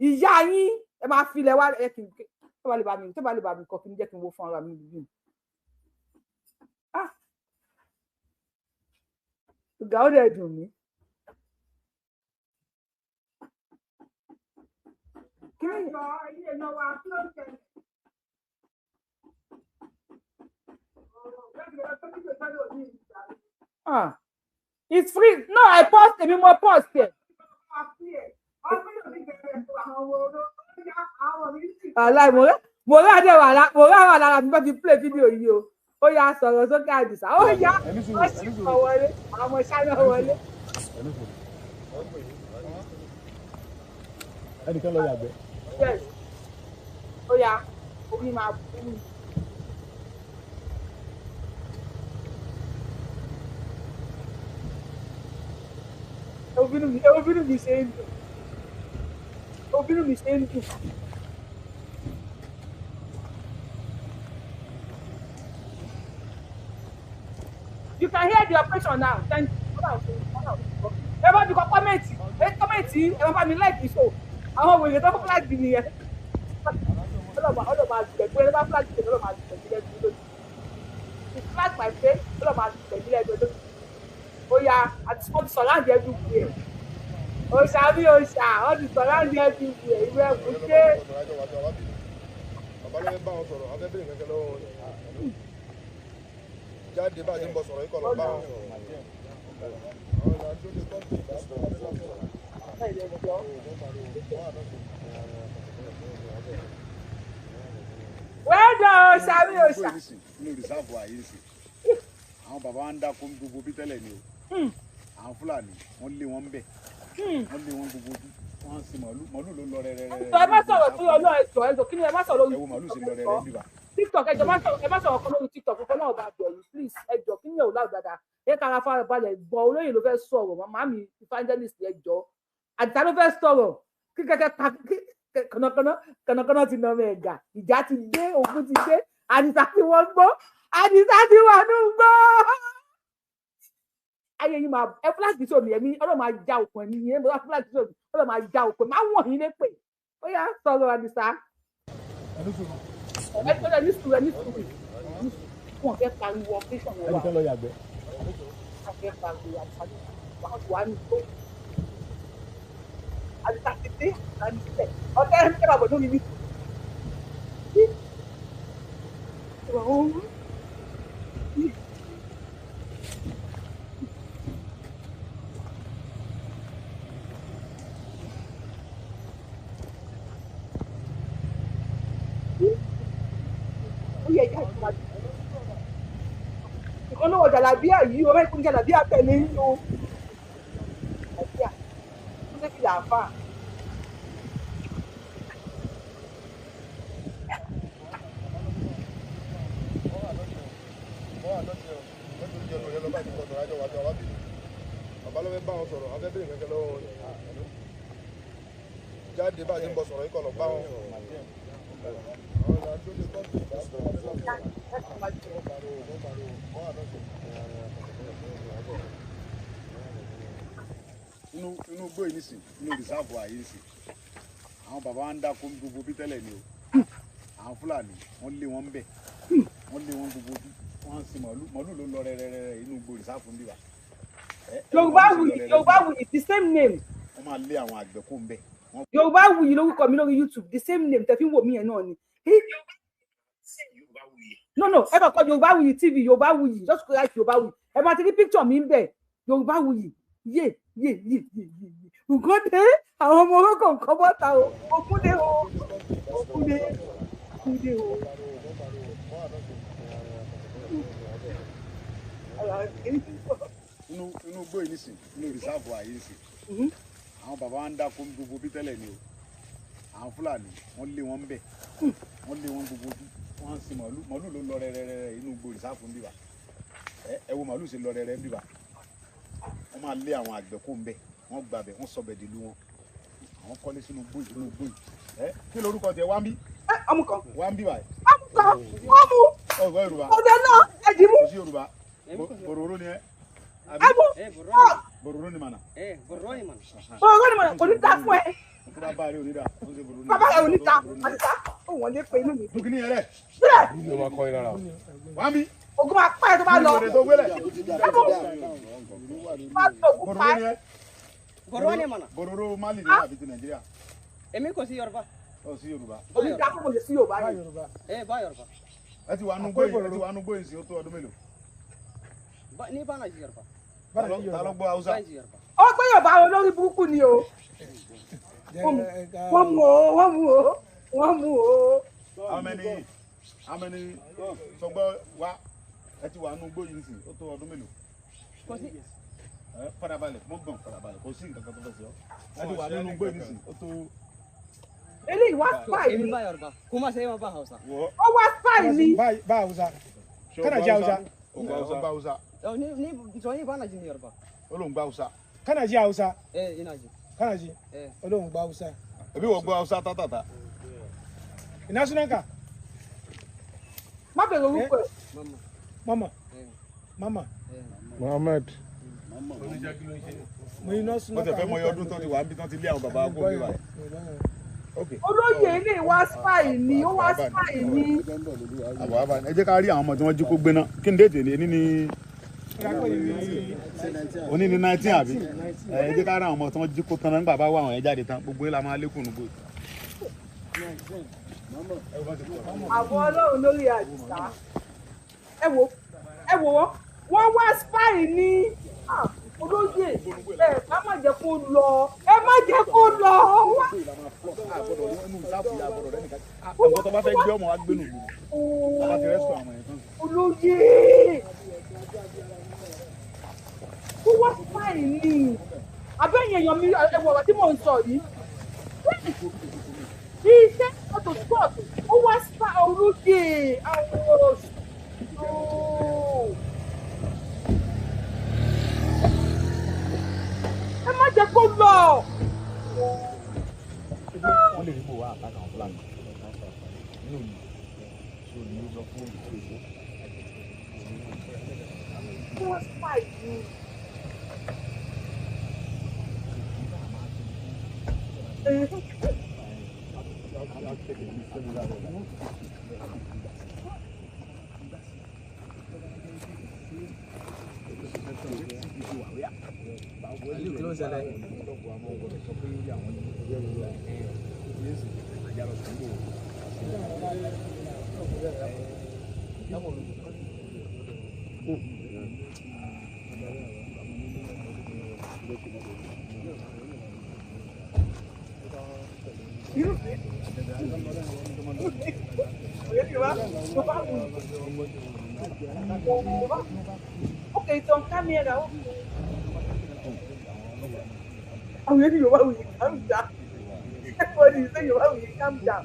ìyá yín, ẹ máa filẹ̀ wá. Ẹ kì í tó bá lè bá mi kọ kí n jẹ́ kí n wo fún ara mi bíbí. Ah, ìgbà ó dẹ̀ dùn mí. Kí ni ẹ̀yin èèyàn wa, kí ló ń ṣẹlẹ̀? Ah, it's free. No, I post èmi mo post ẹ̀. Aláì mo rẹ́ àdé wà wà lára mi bá fi play video yìí o. Ó yá sọ̀rọ̀ sókè Àdìsá. Ó yá ó sì kọ̀ wọlé. Àwọn ọmọ ṣáná wọlé. Ẹnìkan lọ yàgbẹ́. Yes. Ó yá omi máa bú mi. Obínú mi ṣe ń dùn. Obínú mi ṣe ń dùn. You can hear the operation now. Thank you. Ẹ bá mi kọ comment, ẹ comment, ẹ bá mi like show. Àwọn wèrè tó flag nìyẹn. Ọlọ́mọ àgbẹ̀gbẹ́ ẹ bá flag nìyẹn, ọlọ́mọ àgbẹ̀gbẹ́ lẹ́nu lójú. You flag my face, ọlọ́mọ àgbẹ̀gbẹ́ lẹ́nu lójú. Ó yá, àti wọ́n ti surround everywhere. Òòṣà bí òòṣà, wọ́n ti surround everywhere. Ìwé ẹ̀kú dé. Bàbá ló fẹ́ bá wọn sọ̀rọ̀, abẹ́ bèrè kankan lọ́wọ́ wọn. Jáde bá a ti ń bọ̀ sọ̀rọ̀ yìí kọ̀ lọ bá wọn. Well done, òòṣà bí òòṣà. Inú rìsáàfù àyè sí. Àwọn bàbá wa ń dáko gbogbo bí tẹ́lẹ̀ ni o. Àwọn Fúlàní wọ́n lé wọn bẹ̀. Wọ́n lé wọn gbogbo bí. Wọ́n ń sin màálù, màálù ló ń lọ rẹ́rẹ́rẹ́. Ẹ má sọ̀rọ̀ tó lọ ẹ̀jọ̀ ẹ̀jọ̀ kí ni ẹ má sọ̀rọ̀ lórí Ẹ wo màálù sí lọ rẹ́rẹ́ bíbá. TikTok ẹjọ ẹ má sọ̀rọ̀ kan lórí TikTok fún náà bá bẹ̀rù please ẹjọ kí ni ò láwùjọ dáadáa ẹ kára fara balẹ̀ gbọ́ olóyè ló fẹ́ sọ̀rọ̀ màmá mi evangelist ẹjọ àdìsá ló fẹ́ sọ̀rọ̀ kí kẹ́kẹ́ pa kí kànákànná kànákànná ti nà ọmọ ẹ̀gà ìjà ti dé òkú ti dé àdìsá ti wọ́n gbọ́ àdìsá ti wà ní gbọ́. Ayé yìí máa ẹ fúláṣí sómi ẹ̀mí ọlọ́run máa já òkun ẹ̀mí yẹn mo bá fúláṣí sómi ọlọ́run máa já òkun máa wọ̀n yín lépè ó yá sọ̀rọ̀ àdìsá ẹ ní sùúrù ẹ ní sùúrù wọn fẹ́ pariwo operation wọn wà Ẹnìkan lọ yàgbẹ́. wọn fẹ́ pariwo àdìsá wọn ti wà ní tó àdìsá ti dé àdìsá ti tẹ ọtẹ ẹ ń tẹ bàbá lórí mi. Ó yẹ ìjà ìjọba ìkan náà jàlábíà yìí o mẹ́kún jàlábíà tẹ̀lé yín o jàlábíà ó ṣe fi làáfà. Bàbá ló fẹ́ bá wọn sọ̀rọ̀, abẹ́ bèrè kankan lọ́wọ́ wọn. Jáde bá a ti ń bọ̀ sọ̀rọ̀ yìí kọ̀ lọ bá wọn. Inú igbó yìí nísìn, inú rìsáàfù àyè nísìn. Àwọn bàbá wa ń dáko gbogbo bí tẹ́lẹ̀ ni o. Àwọn Fúlàní wọ́n lé wọn bẹ̀. Wọ́n lé wọn gbogbo bí. Wọ́n ń sin màálù, màálù ló ń lọ rẹ́rẹ́rẹ́ inú igbó rìsáàfù ń bí wa. Yorùbá Wuyì Yorùbá Wuyì the same name. Wọ́n máa lé àwọn àgbẹ̀ kó ń bẹ̀. Yorùbá Wuyì lórúkọ mi lórí YouTube the same name tẹ fi ń wò mí yẹn náà ni. No no ẹ bá kọ Yorùbá Wuyì TV Yorùbá Wuyì just write Yorùbá Wuyì ẹ máa ti rí picture mi ń bẹ̀ Yorùbá Wuyì yé yé yé yé yé nǹkan dé àwọn ọmọ orókò nǹkan bọ́ta o òkú dé o òkú dé òkú dé o. Inú igbó yìí nísìn, inú rìsáàfù àyè nísìn. Àwọn bàbá wa ń dáko gbogbo bí tẹ́lẹ̀ ni o. Àwọn Fúlàní wọ́n lé wọn bẹ̀. Wọ́n lé wọn gbogbo bí. Wọ́n ń sin màálù, màálù ló ń lọ rẹ́rẹ́rẹ́ inú igbó rìsáàfù ń bí wa. Ẹ wo màálù sí lọ rẹ́rẹ́ ń bí wa. Wọ́n máa lé àwọn àgbẹ̀ kó ń bẹ̀. Wọ́n gbàbẹ̀, wọ́n sọbẹ̀ dìlú wọn. Àwọn kọ́lé sínú igbó yìí, inú igbó yìí. Ẹ kí lorúkọ tiẹ̀ wá ń bí? Ọmú kan. Wá ń bí báyìí. Ọmú kan, ọmú. Ọ̀gbọ́n Yorùbá. Ọ̀dẹ náà, ẹ̀jì mú. Kò sí Yorùbá. Bòròró ni ẹ. Ẹ̀mú. Bòròró ni mànà. Bòròró ni mànà, kò ní dá fún ẹ. Bàbá rẹ̀ ò ní dá. Bàbá rẹ̀ ò ní dá. Àdìsá, òun wọlé pé inú mi. Dúkìní yẹn rẹ̀. Sílẹ̀. Wá ń bí. Ogun máa pa ẹ tó bá lọ. Ẹ̀mú. Má tó ogun pa ẹ. Bòròró ni mànà. Bòròró Mali ni àbí ti Nàìjíríà. Èmi kò sí Yorùbá. Ó sí Yorùbá. Kò ní dá fún mo lè sí Yorùbá yìí. Ẹ bá Yorùbá. Ẹ ti wà nú gbóyè, ẹ ti wà nú gbóyè sí ó tó ọdún mélòó? Ni ba na ji Yorùbá. Ta ló gbọ́ Hausa? Ó gbé Yorùbá olórí burúkú ni o. Wọ́n mú o, wọ́n mú o, wọ́n mú o. How many sọgbọ́ wa ẹ ti wà nínú igbó yìí nísìnyí, ó tó ọdún mélòó? Kò sí. Ẹ farabalẹ̀, mo gbọ̀n farabalẹ̀, kò sí nǹkan kan tó fẹ́ sí ọ. Ẹ ti wà nínú igbó yìí nísìnyí, ó tó. Eléyìí wá spy Èmi ni. bá Yorùbá. Kuma sai ma ba Hausa. Ó wá spy ni. Ba Hausa. Kana ji Hausa? Ó gbọ́ Hausa. Ni to ni ba na jin Yorùbá. Ó lóun gbọ́ Hausa. Kana ji Hausa? Eh, ina ji. Kana ji? Eh. Ó lóun gbọ́ Hausa. Ẹbí wọ́n gbọ́ Hausa tátàtà. Ina sunanka? Má bèrè orúkọ ẹ̀. Mama. Mama. Mohammed. Mo iná Wọ́n sunanka. tẹ̀ fẹ́ mọ iye ọdún tó ti wà níbi tán ti lé àwọn bàbá kó bí báyìí. Olóyè eléyìí wá spy ni, ó wá spy ni. Àbọ̀ àbá ẹ jẹ́ ká rí àwọn ọmọ tí wọ́n jí kó gbéná. Kí ni déètì ní ní òní ní 19 àbí? Ẹ jẹ́ ká rí àwọn ọmọ tí wọ́n jí kó tán náà nígbà bá wà àwọn yẹn jáde tán gbogbo yẹn la máa lékùn nùgbò. Àwọn Ọlọ́run lórí àdìsá. Ẹ wo ẹ wò wọ́n, wọ́n wá spy ni. Ah, olóyè ẹ má má jẹ́ kó lọ, ẹ má jẹ́ kó lọ. Àwọn tó bá fẹ́ gbé ọmọ wa gbé nùgbò. Bàbá ti rẹ́sítọ̀ àwọn yẹn tán. Olóyè ó wá spy ni. Abẹ́yẹn èèyàn mi ẹ wọ̀ ọ̀rọ̀ tí mò ń sọ yìí. Iṣẹ́ ọ̀tọ̀ sport ó wá spy olóyè àwọn ooo. Ẹ má jẹ́ kó lọ. Wọ́n lè rí bò wá àtàkà àwọn Fúlàní. Nínú ìlú, ṣé o ní sọ fún olùkọ́? Ó wá spy ni. Okay, it's on camera. Okay. Àwọn yẹn ní Yorùbá wuyì calm down. Everybody say Yorùbá wuyì calm down.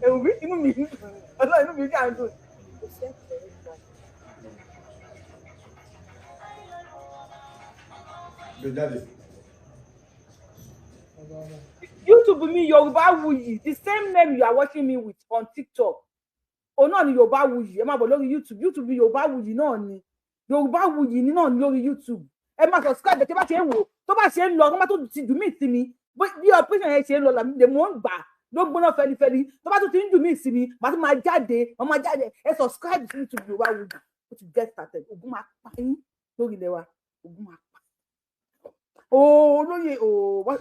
Ẹ̀rù mi inú mi ń dùn, Ọlọ́run inú mi kà ń dùn. YouTube mi Yorùbáwùyí, the same name you are watching me with on TikTok. Òun náà ni Yorùbáwùyí, ẹ máa bọ̀ lórí YouTube. YouTube mi Yorùbáwùyí náà ni. Yorùbáwùyí ni náà ni lórí YouTube. Ẹ máa subscribe tí bá ṣe ń wò, tó bá ṣe ń lọ, tó bá tó ti dùn mí sí mi, bí operation yẹn ṣe ń lọ làmì lè mò ń gbà ló gbóná fẹlifẹli. Tó bá tún ti ń dùn mí sí mi, màá tún máa jáde, màá máa jáde. Ẹ subscribe sí YouTube Yorùbáwùyí. Ó ti get started. Ogun máa pa yín lórí ilẹ̀ wa. Ogun máa pa. Ooo olóyè ooo wá.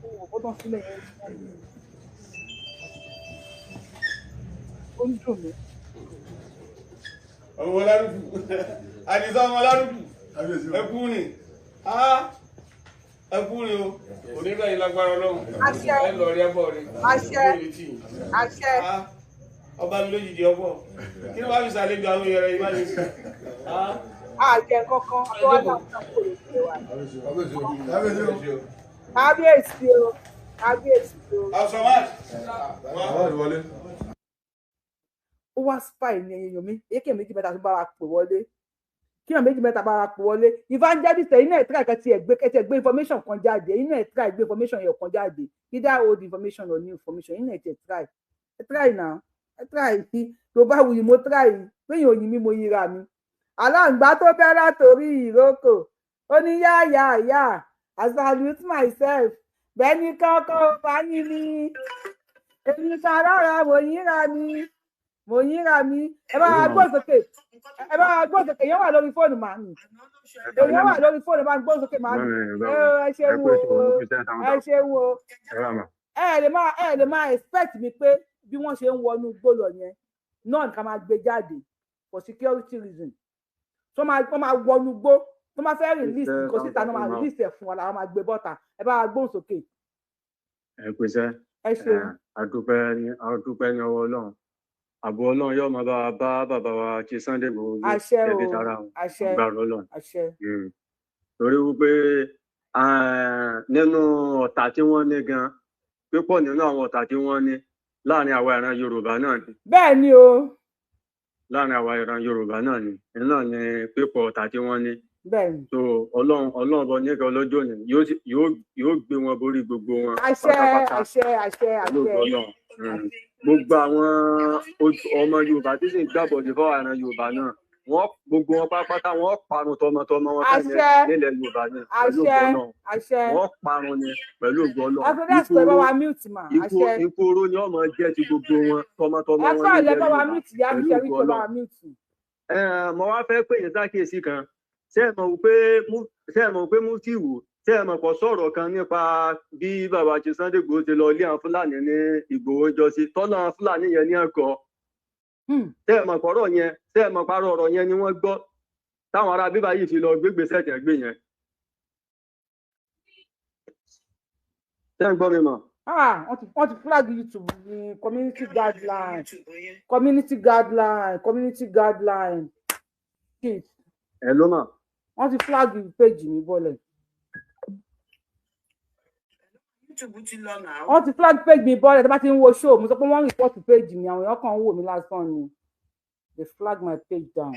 Ooo bọ́dọ̀ sílẹ̀ yẹn. Ó ń dùn mí. Ọmọ lárúkù Àdìsá ọmọ lárúkù ẹkú ni ẹkú ni o onígbà yìí lágbára Ọlọ́run Àṣẹ. ẹ lọ rí ẹbọ rí Àṣẹ. Àṣẹ. Ọba mi lójijì ọbọ kí ló wá fi ṣàlejò àwọn èèyàn rẹ yìí má lè sùn. Àjẹ kankan tó wá náà kò lè ṣe wa. Kábíyèsí o, kábíyèsí o. Ó wá spy ní ẹyẹ mi, èké méjì mẹ́ta tó bá wa pè wọlé. Kíyàn méjì mẹ́ta bá wa pè wọlé. Evangelist ẹ̀yin náà try kan ti ẹ̀gbẹ́ kẹ́tì ẹ̀gbẹ́ information kan jáde. Ẹ̀yin náà try gbé information yẹn kan jáde. Either old information or new information. Ẹ̀yin náà ti try. Ẹ try now. Ẹ try. Tó bá wuyì mo try. Péyìn òyìn mi mo yinra mi. Aláǹgbá tó bẹ́ látòrí ìrókò. Ó ní yá yá yá. I salute myself. Bẹ́ẹ̀ni kankan ò bá yín ni. Èmi kan rárá mo yínra mi. Mo yínra mi. Ẹ bá wa gbóhùn sókè, ẹ bá wa gbóhùn sókè. Èèyàn wà lórí fóònù màá mi, èèyàn wà lórí fóònù, bá ń gbóhùn sókè màá mi. Ẹ ṣeun o, ẹ ṣeun o. Ẹ lè máa expect mi pé bí wọ́n ṣe ń wọnú igbó lọ yẹn náà ní ká máa gbé jáde for security reason. Tó máa, wọ́n máa wọnú igbó, tó máa fẹ́ release nǹkan síta náà, máa release ẹ̀ fún wa, làwọn máa gbé bọ́ta. Ẹ bá wa gbóhùn sókè. Ẹ pèsè. Ẹ ṣeun. Adúpẹ́ ní ọwọ́ Ọlọ́run. Ààbò Ọlọ́run yóò máa bá wa bá bàbá wa ti Sunday Igboho gbé. Àṣẹ o. Tẹ̀lé tara wọn. Àṣẹ. Agbára Ọlọ́run. Àṣẹ. Torí wípé nínú ọ̀tá tí wọ́n ní gan, pípọ̀ nínú àwọn ọ̀tá tí wọ́n ní, láàrin àwa ìran Yorùbá náà ni. Bẹ́ẹ̀ ni o. Láàrin àwa ìran Yorùbá náà ni, náà ni pípọ̀ ọ̀tá tí wọ́n ní. Bẹ́ẹ̀ ni. So Ọlọ́run bọ nígbà ọlọ́jọ́ ni yóò gbé wọn borí gbogbo wọn Àṣẹ. pátápátá. Àṣẹ, àṣẹ, Pẹ̀lú àṣẹ. ògo Ọlọ́run. Gbogbo àwọn ọmọ Yorùbá tí sì ń gbàbọ̀dé fáwọn ìran Yorùbá náà, wọ́n gbogbo wọn pátápátá, wọ́n parun tọmọtọmọ wọn fẹ́ Àṣẹ. nílẹ̀ Yorùbá ni pẹ̀lú Àṣẹ. ògo Ọlọ́run. Àṣẹ. Wọ́n parun ni pẹ̀lú ògo Ọlọ́run. Afẹ́dẹ́sì, ẹ bá wa mute mà. Ikú Àṣẹ. ikú oró ni ọmọ jẹ́ ti gbogbo wọn tọmọtọmọ Ẹ wọn fà lẹ nílẹ̀ bá wa Yorùbá mute ìyá mi pẹ̀lú ṣe rí ògo tó bá wa Ọlọ́run. mute. Mo wá fẹ́ pè yín sákìyèsí kan. Ṣé ẹ mọ̀ pé Mufti Ìwó, ṣé ẹ mọ̀ pọ̀ sọ̀rọ̀ kan nípa bí bàbá ti Sunday Igboho ti lọ ilé àwọn Fúlàní ní Ìgbòho jọ sí tọ́lá àwọn Fúlàní yẹn ní ẹ̀kọ́? Ṣé ẹ mọ̀ pọ̀rọ̀ yẹn, ṣé ẹ mọ̀ parọ́ ọ̀rọ̀ yẹn ni wọ́n gbọ́ táwọn ará bíbá yìí fi lọ gbégbèsè tẹ̀ gbé yẹn? Ṣé ẹ ń gbọ́ mi mọ̀? Ah, wọ́n ti flag YouTube ní community guideline, community guideline, community guideline. Shit. Ẹ ló mọ̀. Wọ́n ti flag page mi bọ́lẹ̀. YouTube ti lọ náà. Wọ́n ti flag page mi bọ́lẹ̀. Tó bá ti ń wo show, mo sọ pé wọ́n report page mi, àwọn èèyàn kan ń wò mí lásán ni. They flag my page down.